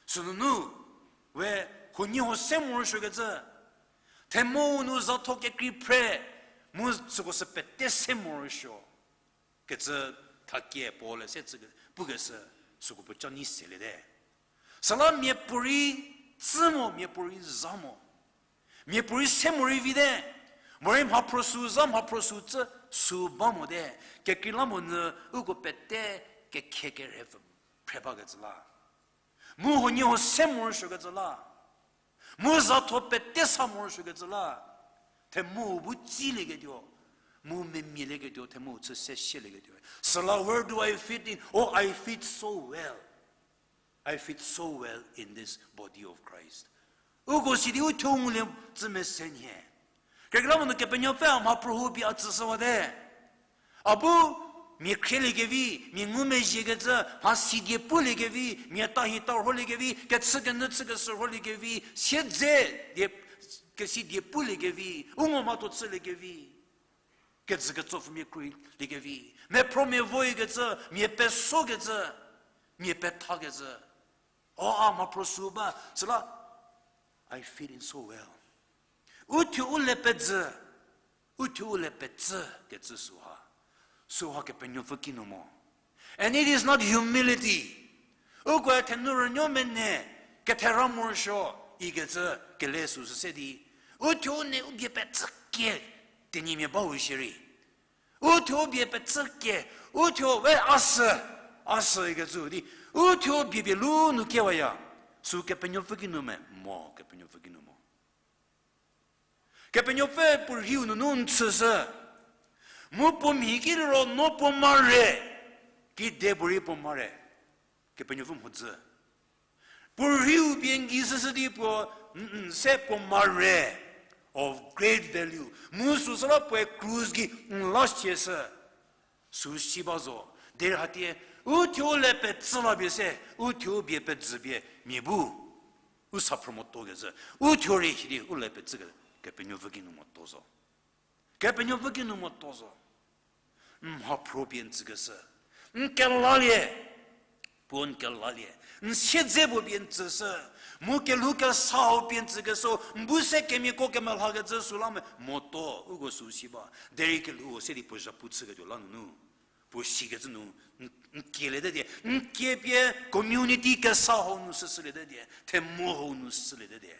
Sünunu, we huoniehuo se morosuokecü, themou nu zatho kekrei phre, mu süko sü pete se morosuo kecü thakie Paul-e se tsü pukeshü, süko puo ca nyi seliete. Süla miapuorei tsü mo, miapuorei za mo. Miapuorei se morei vite. Morei mhaphro sü za, mhaphro sü tsü sü ba mote. Kekreilamonyü uko pete kekhie kerhepfü phre bakecü la. Mu huoniehuo se morosuokecü la. Mu zatho pete sa morosuokecü la. Themou bu tsilieketuo. Mu memialieketuo, themou chü se sielieketuo. Süla, where do I fit in? Oh, I fit so well. I fit so well in this body of Christ. Uko sidi uthuo ngulie tsü mese nhie. Kekreilamonyü Kepenuopfü a mhaphro hu pie a tsüshüwate. A bu mia khrieliekevi, mia ngumezhiekecü, mha sidie puliekevi, mia tahi tarholiekevi, kechükenyü chükeshürholiekevi, siedze die, kesidie puliekevi, u ngo mhatho chüliekevi, kejü ketsopfü mia khruohiliekevi, mephro mia voikecü, mia pesokecü, mia pethakecü. O a mhaphro sü ba, süla, I fit in so well. Uthuo u le pezü, uthuo u le pezü kecü süha. Süha Kepenuopfü kinu mo. And it is not humility. Ukoe thenu rünuo mene, kethera morosuo, ikecü kele süsü se di. Uthuo u ne u bie pezü kie, tenyimia bau shierei. Uthuo u bie pezü kie, uthuo we a sü, a sü ikecü di. Uthuo bie bie lu nu kiewaya. Sü Kepenuopfü kinu me, mo Kepenuopfü kinu mo. Kepenuopfü puo rhiu nunu n chüshü. Mu puo mhi ki liro no puo mare. Kide puorei puo mare. Kepenuopfü mhodzü. Puo rhiu pie n gei shüshü di puo, n, n se puo mare of great value. Mu süsüla puoe krus gei n la siashü. Sü si ba zo. Derei hatie, uthuo le pezü la pie se, uthuo bie pezü pie mia bu u sa phrü moto kecü. Uthuo rei sidi u le pezü ke, Kepenuopfü kinu moto zo. Kepenuopfü kinu moto zo. N mhaphro pie n tsükeshü. N kelalie. Puo n kelalie. N siedze puo pie n tsüshü. Mu kelhou kesa hau pie n tsükeshü, n bu se kemiako kemelhakecü süla me moto, uko sü si ba. Derei kelhou se di puo zhapu chüketuo la nunu, puo sikecü nu, n, n kieliete die, n kie pie community kesa hau nu süsüliete die, themo hau nu süsüliete die.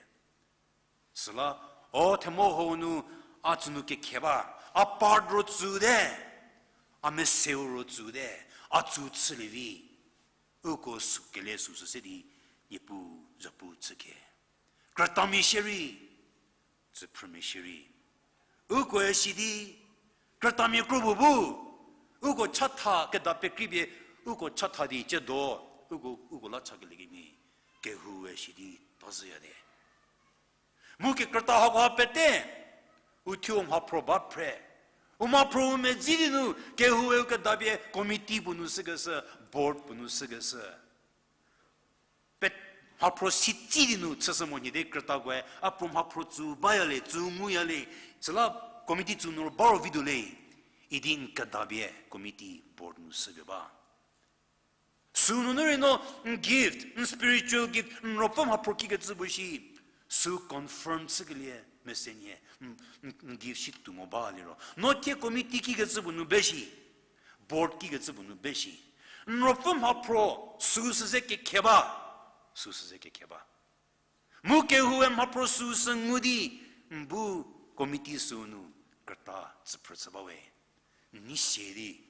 Süla, o themo hau nu a tsü nu kekhe ba, a part ro tsüte, a meseu ro tsüte, a tsü chülie vi. Uko sü kele süsü se di, Niepuu zhapu chüke. Krütamia shierei, tsüphrümia shierei. Ukoe si di, krütamia kro puo bu, uko chatha keda pekripie, uko chatha di ciedo, uko, uko la chakeliekemia, kehoue si di tazüyate. Mu kekrüta hakoha pete, uthuo mhaphro ba phre. U mhaphro u medzi di nu, kehoue u kedapie committee puo nu sükeshü, board puo nu sükeshü. Pe-, mhaphro si tsi di nu chüshü mo nhie di krütakoe, a puo mhaphro tsü baya le, tsü nguya le, süla committee tsü nu ro ba ro vi tuo le, idi n kedapie committee board nu süpie ba. Sünunu rei no, n gift, n spiritual gift, n ruopfü mhaphro kikecü puo shi, sü confirm chükelie mese nhie, n, n, n gift shi tuo mo ba liro. No thie committee kikecü puo nu be shi, board kikecü puo nu be shi. N ruopfü mhaphro, süsü ze kekhe ba, süsü ze kekhe ba. Mu kehoue mhaphro süsü ngu di, n bu committee sünu krüta tsüphrü chü bawe. N nei sie di,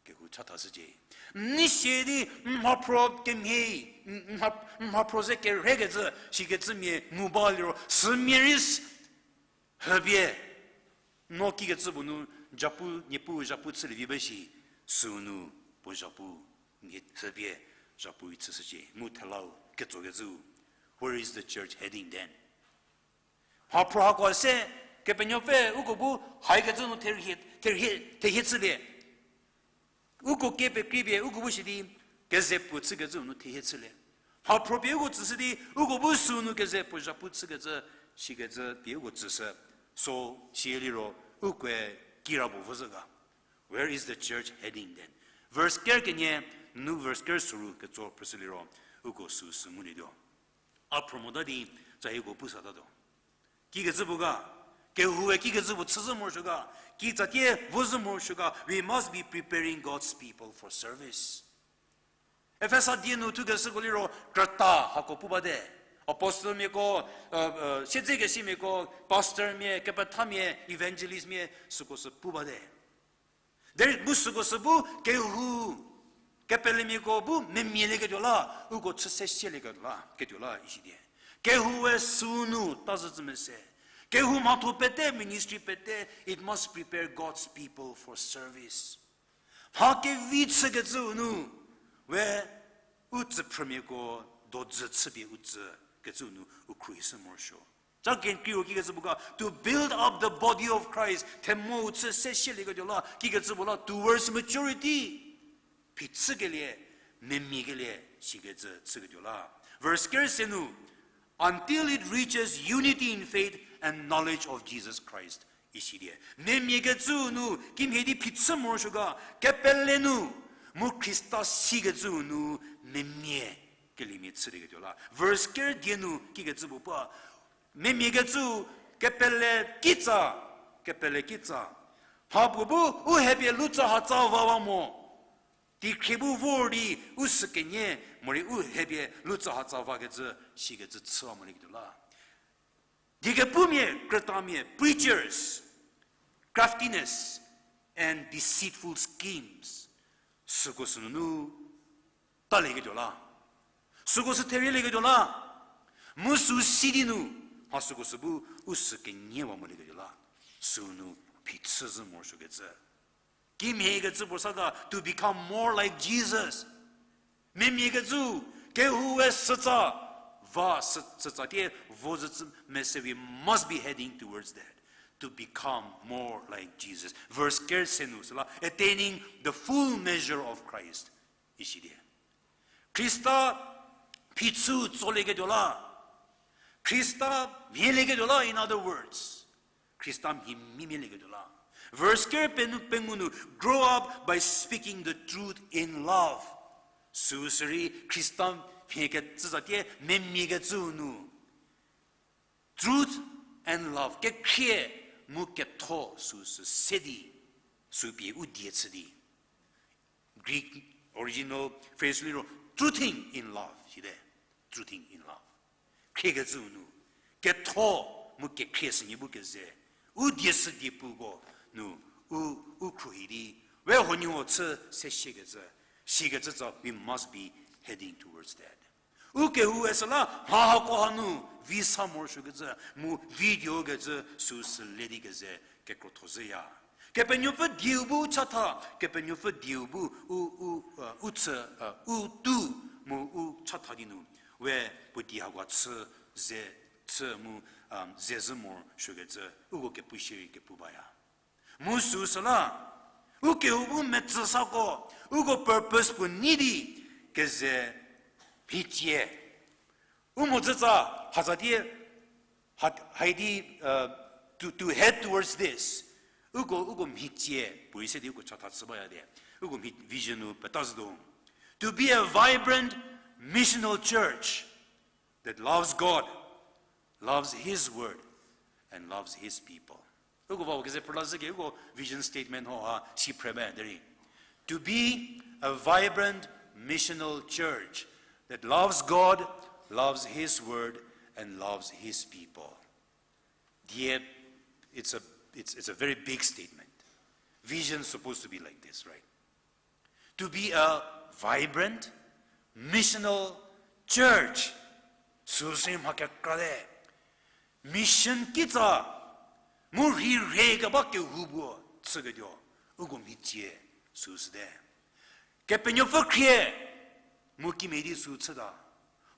kehou chathashücie. N nei sie di, n mhaphro kemhie, n, n mha-, n mhaphro ze kerhekecü, sikecümia ngu ba liro, sümia rei s-, hüpie, no kikecü puo nu, zhapu, Niepuu zhapu chülie vi ba shi, sünu, puo zhapu, mhie hüpie, zhapu rei chüshücie, mu thelau, ketsokecüu. Where is the church heading then? Mhaphro hako se, Kepenuopfü uko bu haikecü nu therhie, therhie, thehie chülie. Uko kie pekripie, uko bu shi di, keze puo chükecü nu thehie chülie. Mhaphro pie uko tsüshü di, uko bu sünu keze puo zhapu chükecü, sikecü pie uko tsüshü. So, sieliro, ukoe kira puo vozhü ga. Where is the church heading then? Verse ker kenie, nu verse ker süru ketso phrüshü liro, uko süsü ngulietuo. A phro mota di, tsa hieko pu satatuo. Kikecü puo ga, kehoue kikecü puo chüzhü morosuo ga, kitsatie vozhü morosuo ga, we must be preparing God's people for service. Efesa die nu thukeshüko liro krüta hako pu bate. Apostlemiako, siedzekesimiako, pastormia, kepethamia, evangelistmia, süko sü pu bate. Derei bu süko sü bu kehou, kepelemiako bu memialieketuo la, uko chü se sielieketuo la, ketuo la isidie. Kehoue sünu tazü tsü mese. Kehou mhatho pete, ministry pete, it must prepare God's people for service. Mha kevi chükecüu nu, we u tsüphrümiako dojü chüpie u tsükecüu nu u khruohishü morosuo. Ca kenkri ro kikecü puo ga, to build up the body of Christ, themou chü se sielieketuo la, kikecü puo la, towards maturity. Phichükelie, memiekelie, sikecü chüketuo la. Verse ker se nu, until it reaches unity in faith and knowledge of Jesus Christ. Isidie. Memiakecüu nu, kimhie di phichü morosuo ga, kepele nu, mu Khrista sikecüu nu, memie keliemia chülieketuo la. Verse ker die nu, kikecü puo pu, memiakecüu, kepele kitsa, kepele kitsa. Mha puo bu, u hepie lutsahatsa va ba mo. Teikhrie bu vor di, u sükenie, morei u hepie lutsahatsa vakecü, sikecü chü ba molieketuo la. Diekepumia, krütamia, preachers, craftiness, and deceitful schemes. Süko sünunu talieketuo la. Süko sü therielieketuo la. Mu sü si di nu, mha süko sü bu u sükenie wa molieketuo la. Sünu phichü zhü morosuokecü. Kimhiekecü puo sa ga, to become more like Jesus. Memiakecü, kehoue sütsa, va sü-, sütsa tie vo zhü tsü mese, we must be heading towards that. To become more like Jesus. Verse ker se nu süla, attaining the full measure of Christ. Isidie. Khrista phichü tsolieketuo la. Khrista mhielieketuo la, in other words. Khrista mhi mimilieketuo la. Verse ker penu pengou nu, grow up by speaking the truth in love. Süsürei Khrista mhie kecü zatie, memia kecüu nu. Truth and love, kekhrie mu ketho süsü se di, sü pie u die chü di. Greek original phrase liro, truthing in love, site. Truthing in love. Khriekecüu nu, ketho mu kekhrie sünie bu keze, u die sü die puko nu, u, u khruohi di, we huoniehuo chü se siekecü, sikecü tsa, we must be heading towards that. U kehou-e süla mha hako hanu vi sa morosuokecü, mu video kecü süsü le di keze kekrotho zhüya. Kepenuopfü dieu bu chatha, Kepenuopfü dieu bu u, u, u chü, u tu, mu u chatha di nu, we puo die hako chü ze, chü mu, ze zhü morosuokecü, uko kepu shierei kepu baya. Mu süsüla, u kehou bu metsü sako, uko purpose puo nei di, keze mhicie. U mhodzütsa, hazatie, ha, hai di, to, to head towards this. Uko, uko mhicie, puoe se di uko chatha chü baya de. Uko mhi vision nu peta zhütuo. To be a vibrant missional church that loves God, loves His word, and loves His people. Uko va keze phrüla zhüke, uko vision statement ho ha si phre ba derei. To be a vibrant missional church that loves God, loves His word, and loves His people. Die, it's a, it's, it's a very big statement. Vision supposed to be like this, right? To be a vibrant, missional church. Süsü mha kekra te. Mission kitsa, mu rhirhei keba kehou puo chüketuo, uko mhicie süsü te. Kepenuopfü khrie, mu kimhie di sü chüta.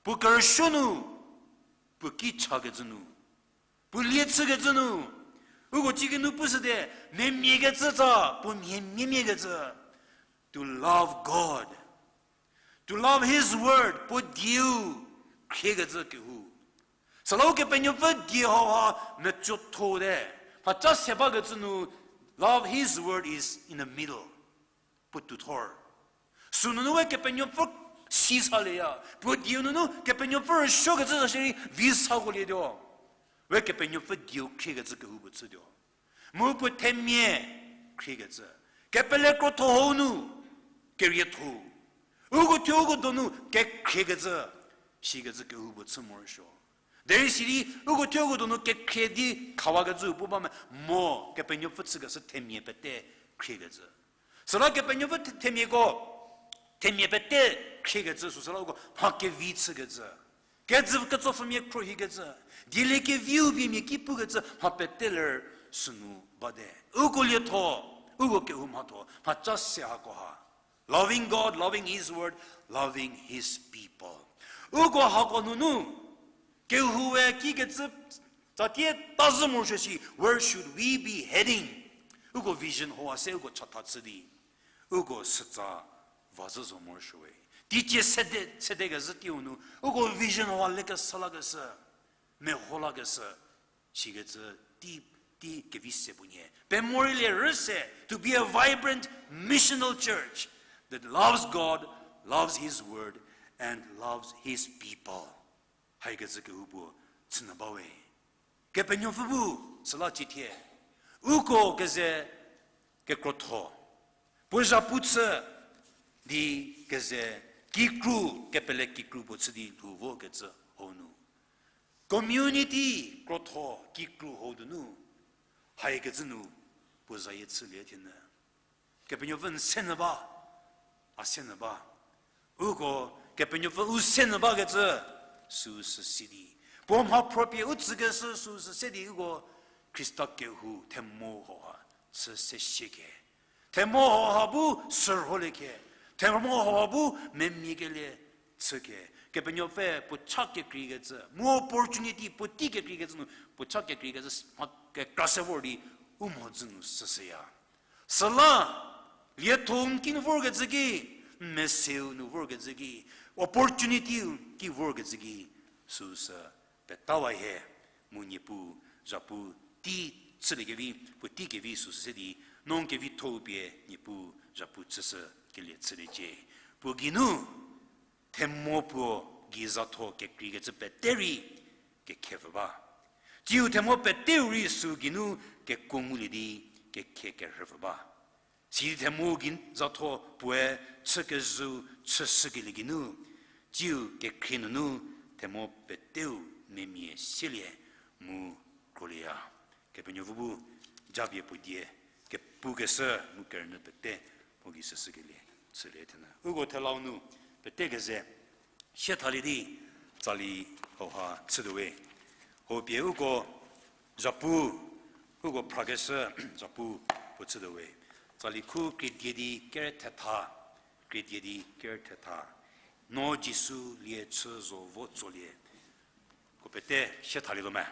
Puo kerüsuo nu, puo ki chakecü nu, puo lie chükecü nu, uko cikinu pushüte, memia kecü tsa, puo mhie miemia kecü. To love God. To love His word, puo dieu khriekecü kehou. Süla Ukepenuopfü die hauha metsotho te. Mhaca se bakecü nu, love His word is in the middle. Puo tuthor. Sünunu we Kepenuopfü si salieya. Puo dieu nunu Kepenuopfü rüsuokecü sa shierei vi sakolietuo. We Kepenuopfü dieu khriekecü kehou puo chütuo. Mu puo themia khriekecü. Kepele krotho hau nu kerietho. Uko thuo uko donu kekhriekecü. Sikecü kehou puo chü morosuo. Derei sidi uko thuo uko donu kekhrie di khawakecü puo ba me mo Kepenuopfü chükeshü themia pete khriekecü. Süla Kepenuopfü the-, themiako, themia pete khriekecü süsüla uko mha kevi chükecü. Kejü ketso pfümia khruohikecü. Dieliekeviu pie mia ki pukecü mha pete ler sünu bate. Uko lietho, uko kehou mhatho, mhaca se hakoha. Loving God, loving His word, loving His people. Uko hako nunu, kehoue kikecü tsatie tazhü morosuo shi, where should we be heading? Uko vision hau se uko chatha chü di, uko sütsa vazhü zo morosuo we. Teicie sede, sedekezhü teiu nu, uko vision hau lekesa lakeshü, meho lakeshü, sikecü tei, tei kevi se puo nyie. Pemorei lie rüse, to be a vibrant missional church that loves God, loves His word, and loves His people. Haikecü kehou puo chünyü ba we. Kepenuopfü bu süla cithie. Uko keze kekrotho. Puo zhapu chü di keze kikru, kepele kikru puo chü di lhou vokecü hau nu. Community krotho kikru hau donu. Haikecü nu puo zayie chülie thienyü. Kepenuopfü n se nyü ba, a se nyü ba. Uko Kepenuopfü u se nyü bakecü süsü si di. Puo mhaphro pie u tsükeshü süsü se di uko Khrista kehou themo hauha chü se sie ke. Themo hauha bu sürholie ke. Themo hauha bu memia kelie chü ke. Kepenuopfü puo cha kekreikecü, mu opportunity puo tei kekreikecü nu, puo cha kekreikecü mha kekra se vor di u mhodzü nu süshüya. Süla, lietho n ki nu vorkecü ki, n meseu nu vorkecü ki, opportunity ki vorkecü ki, süsü petawa hie, mu Niepuu zhapu tei chüliekevi, puo tei kevi süsü se di, no n kevitho-u pie Niepuu zhapu chüshü kelie chüliecie. Puo geinu, themo puo gei zatho kekreikecü pete rei kekhepfü ba. Tsiu themo peteu rei süu geinu kekuo ngulie di kekhie kerhüpfü ba. Sidi themo gei zatho puoe chükezhüu chüshükelie geinu, tsiu kekhrie nunu themo peteu memia sielie mu krolieya. Kepenuopfü bu japie puo die kepukeshü mu kerünyü pete puo gei süshükelie chülie thenyü. Uko thelau nu pete keze sie thalie di tsali hauha chütuo we. Hau pie uko zhapu, uko phrakeshü zhapu puo chütuo we. Tsali khu krie die di ker thetha, krie die di ker thetha. No Jisu lie chü zo vo tsolie. Ko pete sie thalietuo me.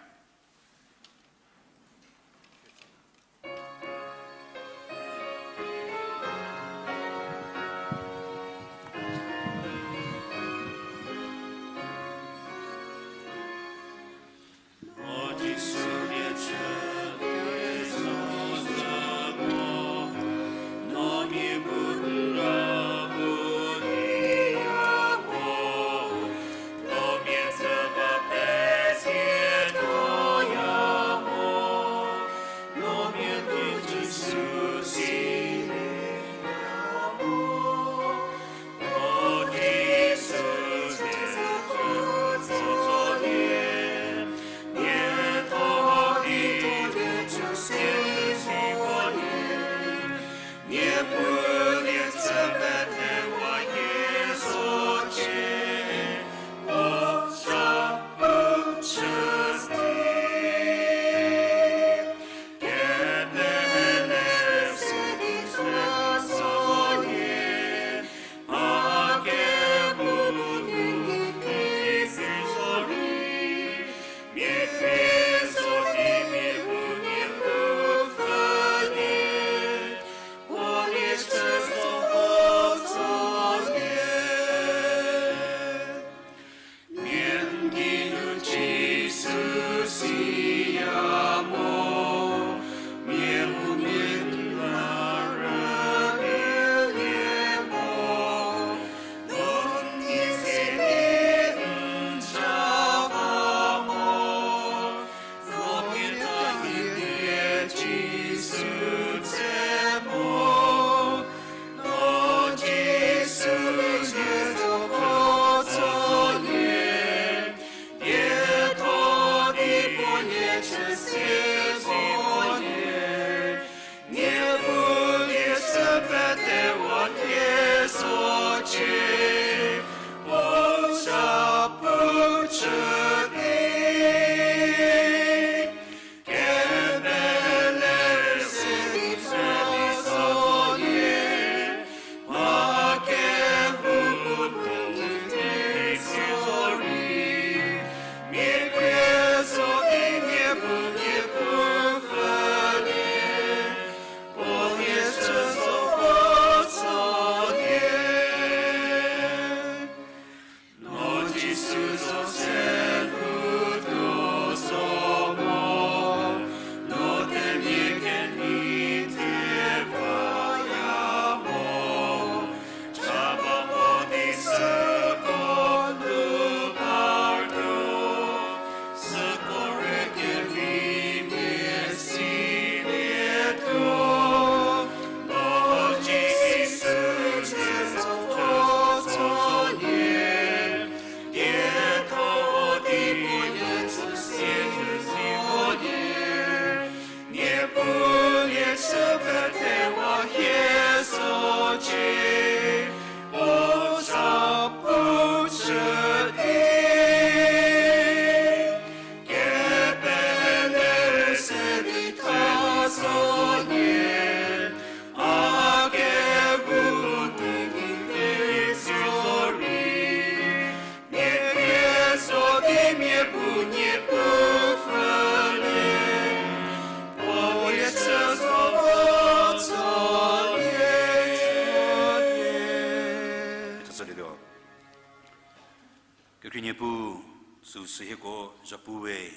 Kekhrie Niepuu, süu sü hieko zhapu we.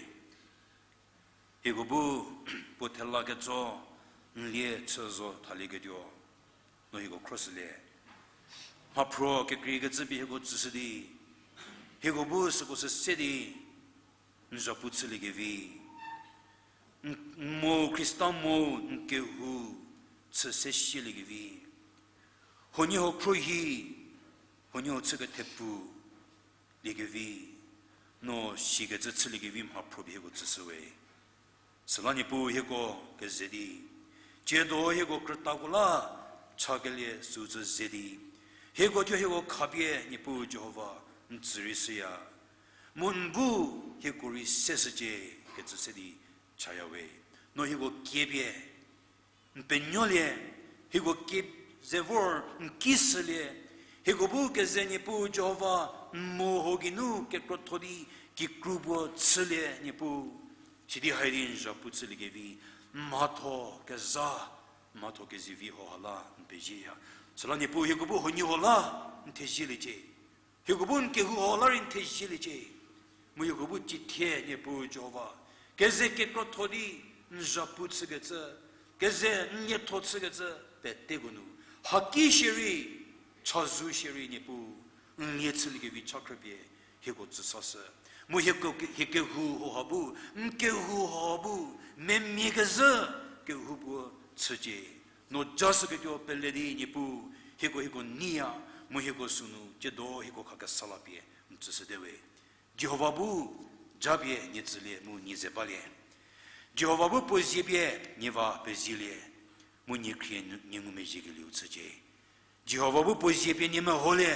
Hieko bu puo thela ketso n lie chü zo thalieketuo, no hieko khroshülie. Mhaphro kekreikecü pie hieko tsüshü di, Hieko bu süko sü se di n zhapu chüliekevi, n, n mo Khrista mo n kehou chü se siliekevi, huoniehuo khruohi, huoniehuo chü kethepu liekevi, no sikecü chüliekevi mha phropie hieko tsüshüwe. Süla Niepuu hieko keze di, tsiedo hieko krütako la chakelie süu tsü ze di, hieko thuo hieko khapie Niepuu Jihova n tsü rei shüya. Mu n bu hieko rei seshücie kecü se di chayawe. No hieko kiepie n penuolie, hieko kie ze vor n ki shülie, hieko bu keze Niepuu Jihova n mo ho geinu kekrotho di kikru puo chülie Niepuu, sidi haidi n zhapu chüliekevi, n mhatho keza, n mhatho kezivi hau ha la n pezieya. Süla Niepuu hieko bu huoniehuo la n thezieliecie. Hieko bu n kehou hau la rei n thezieliecie. Mu hieko bu cithie Niepuu Jihova, keze kekrotho di n zhapu chükecü, keze n lietho chükecü, peteko nu haki shierei, chazou shierei Niepuu, n lie chüliekevi cha khrüpie hieko tsüsashü. Mu hieko ke-, hie kehou hau ha bu, n kehou hau ha bu, memia kezhü kehou puo chücie. No jashüketuo pele di Niepuu, hieko hieko neiya, mu hieko sünu tsiedo hieko khakesa la pie n tsüshüte we. Jihova bu japie nie tsülie mu nie ze balie. Jihova bu puo zie pie nie va pezielie, mu nie khrie nu-, nie ngumezhiekelieu chücie. Jihova bu puo zie pie nie meholie,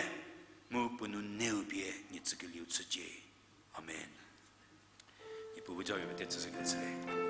mu puo nuneu pie nie tsükelieu chücie. Amen. Niepuu bu japie pete tsüshükecü le.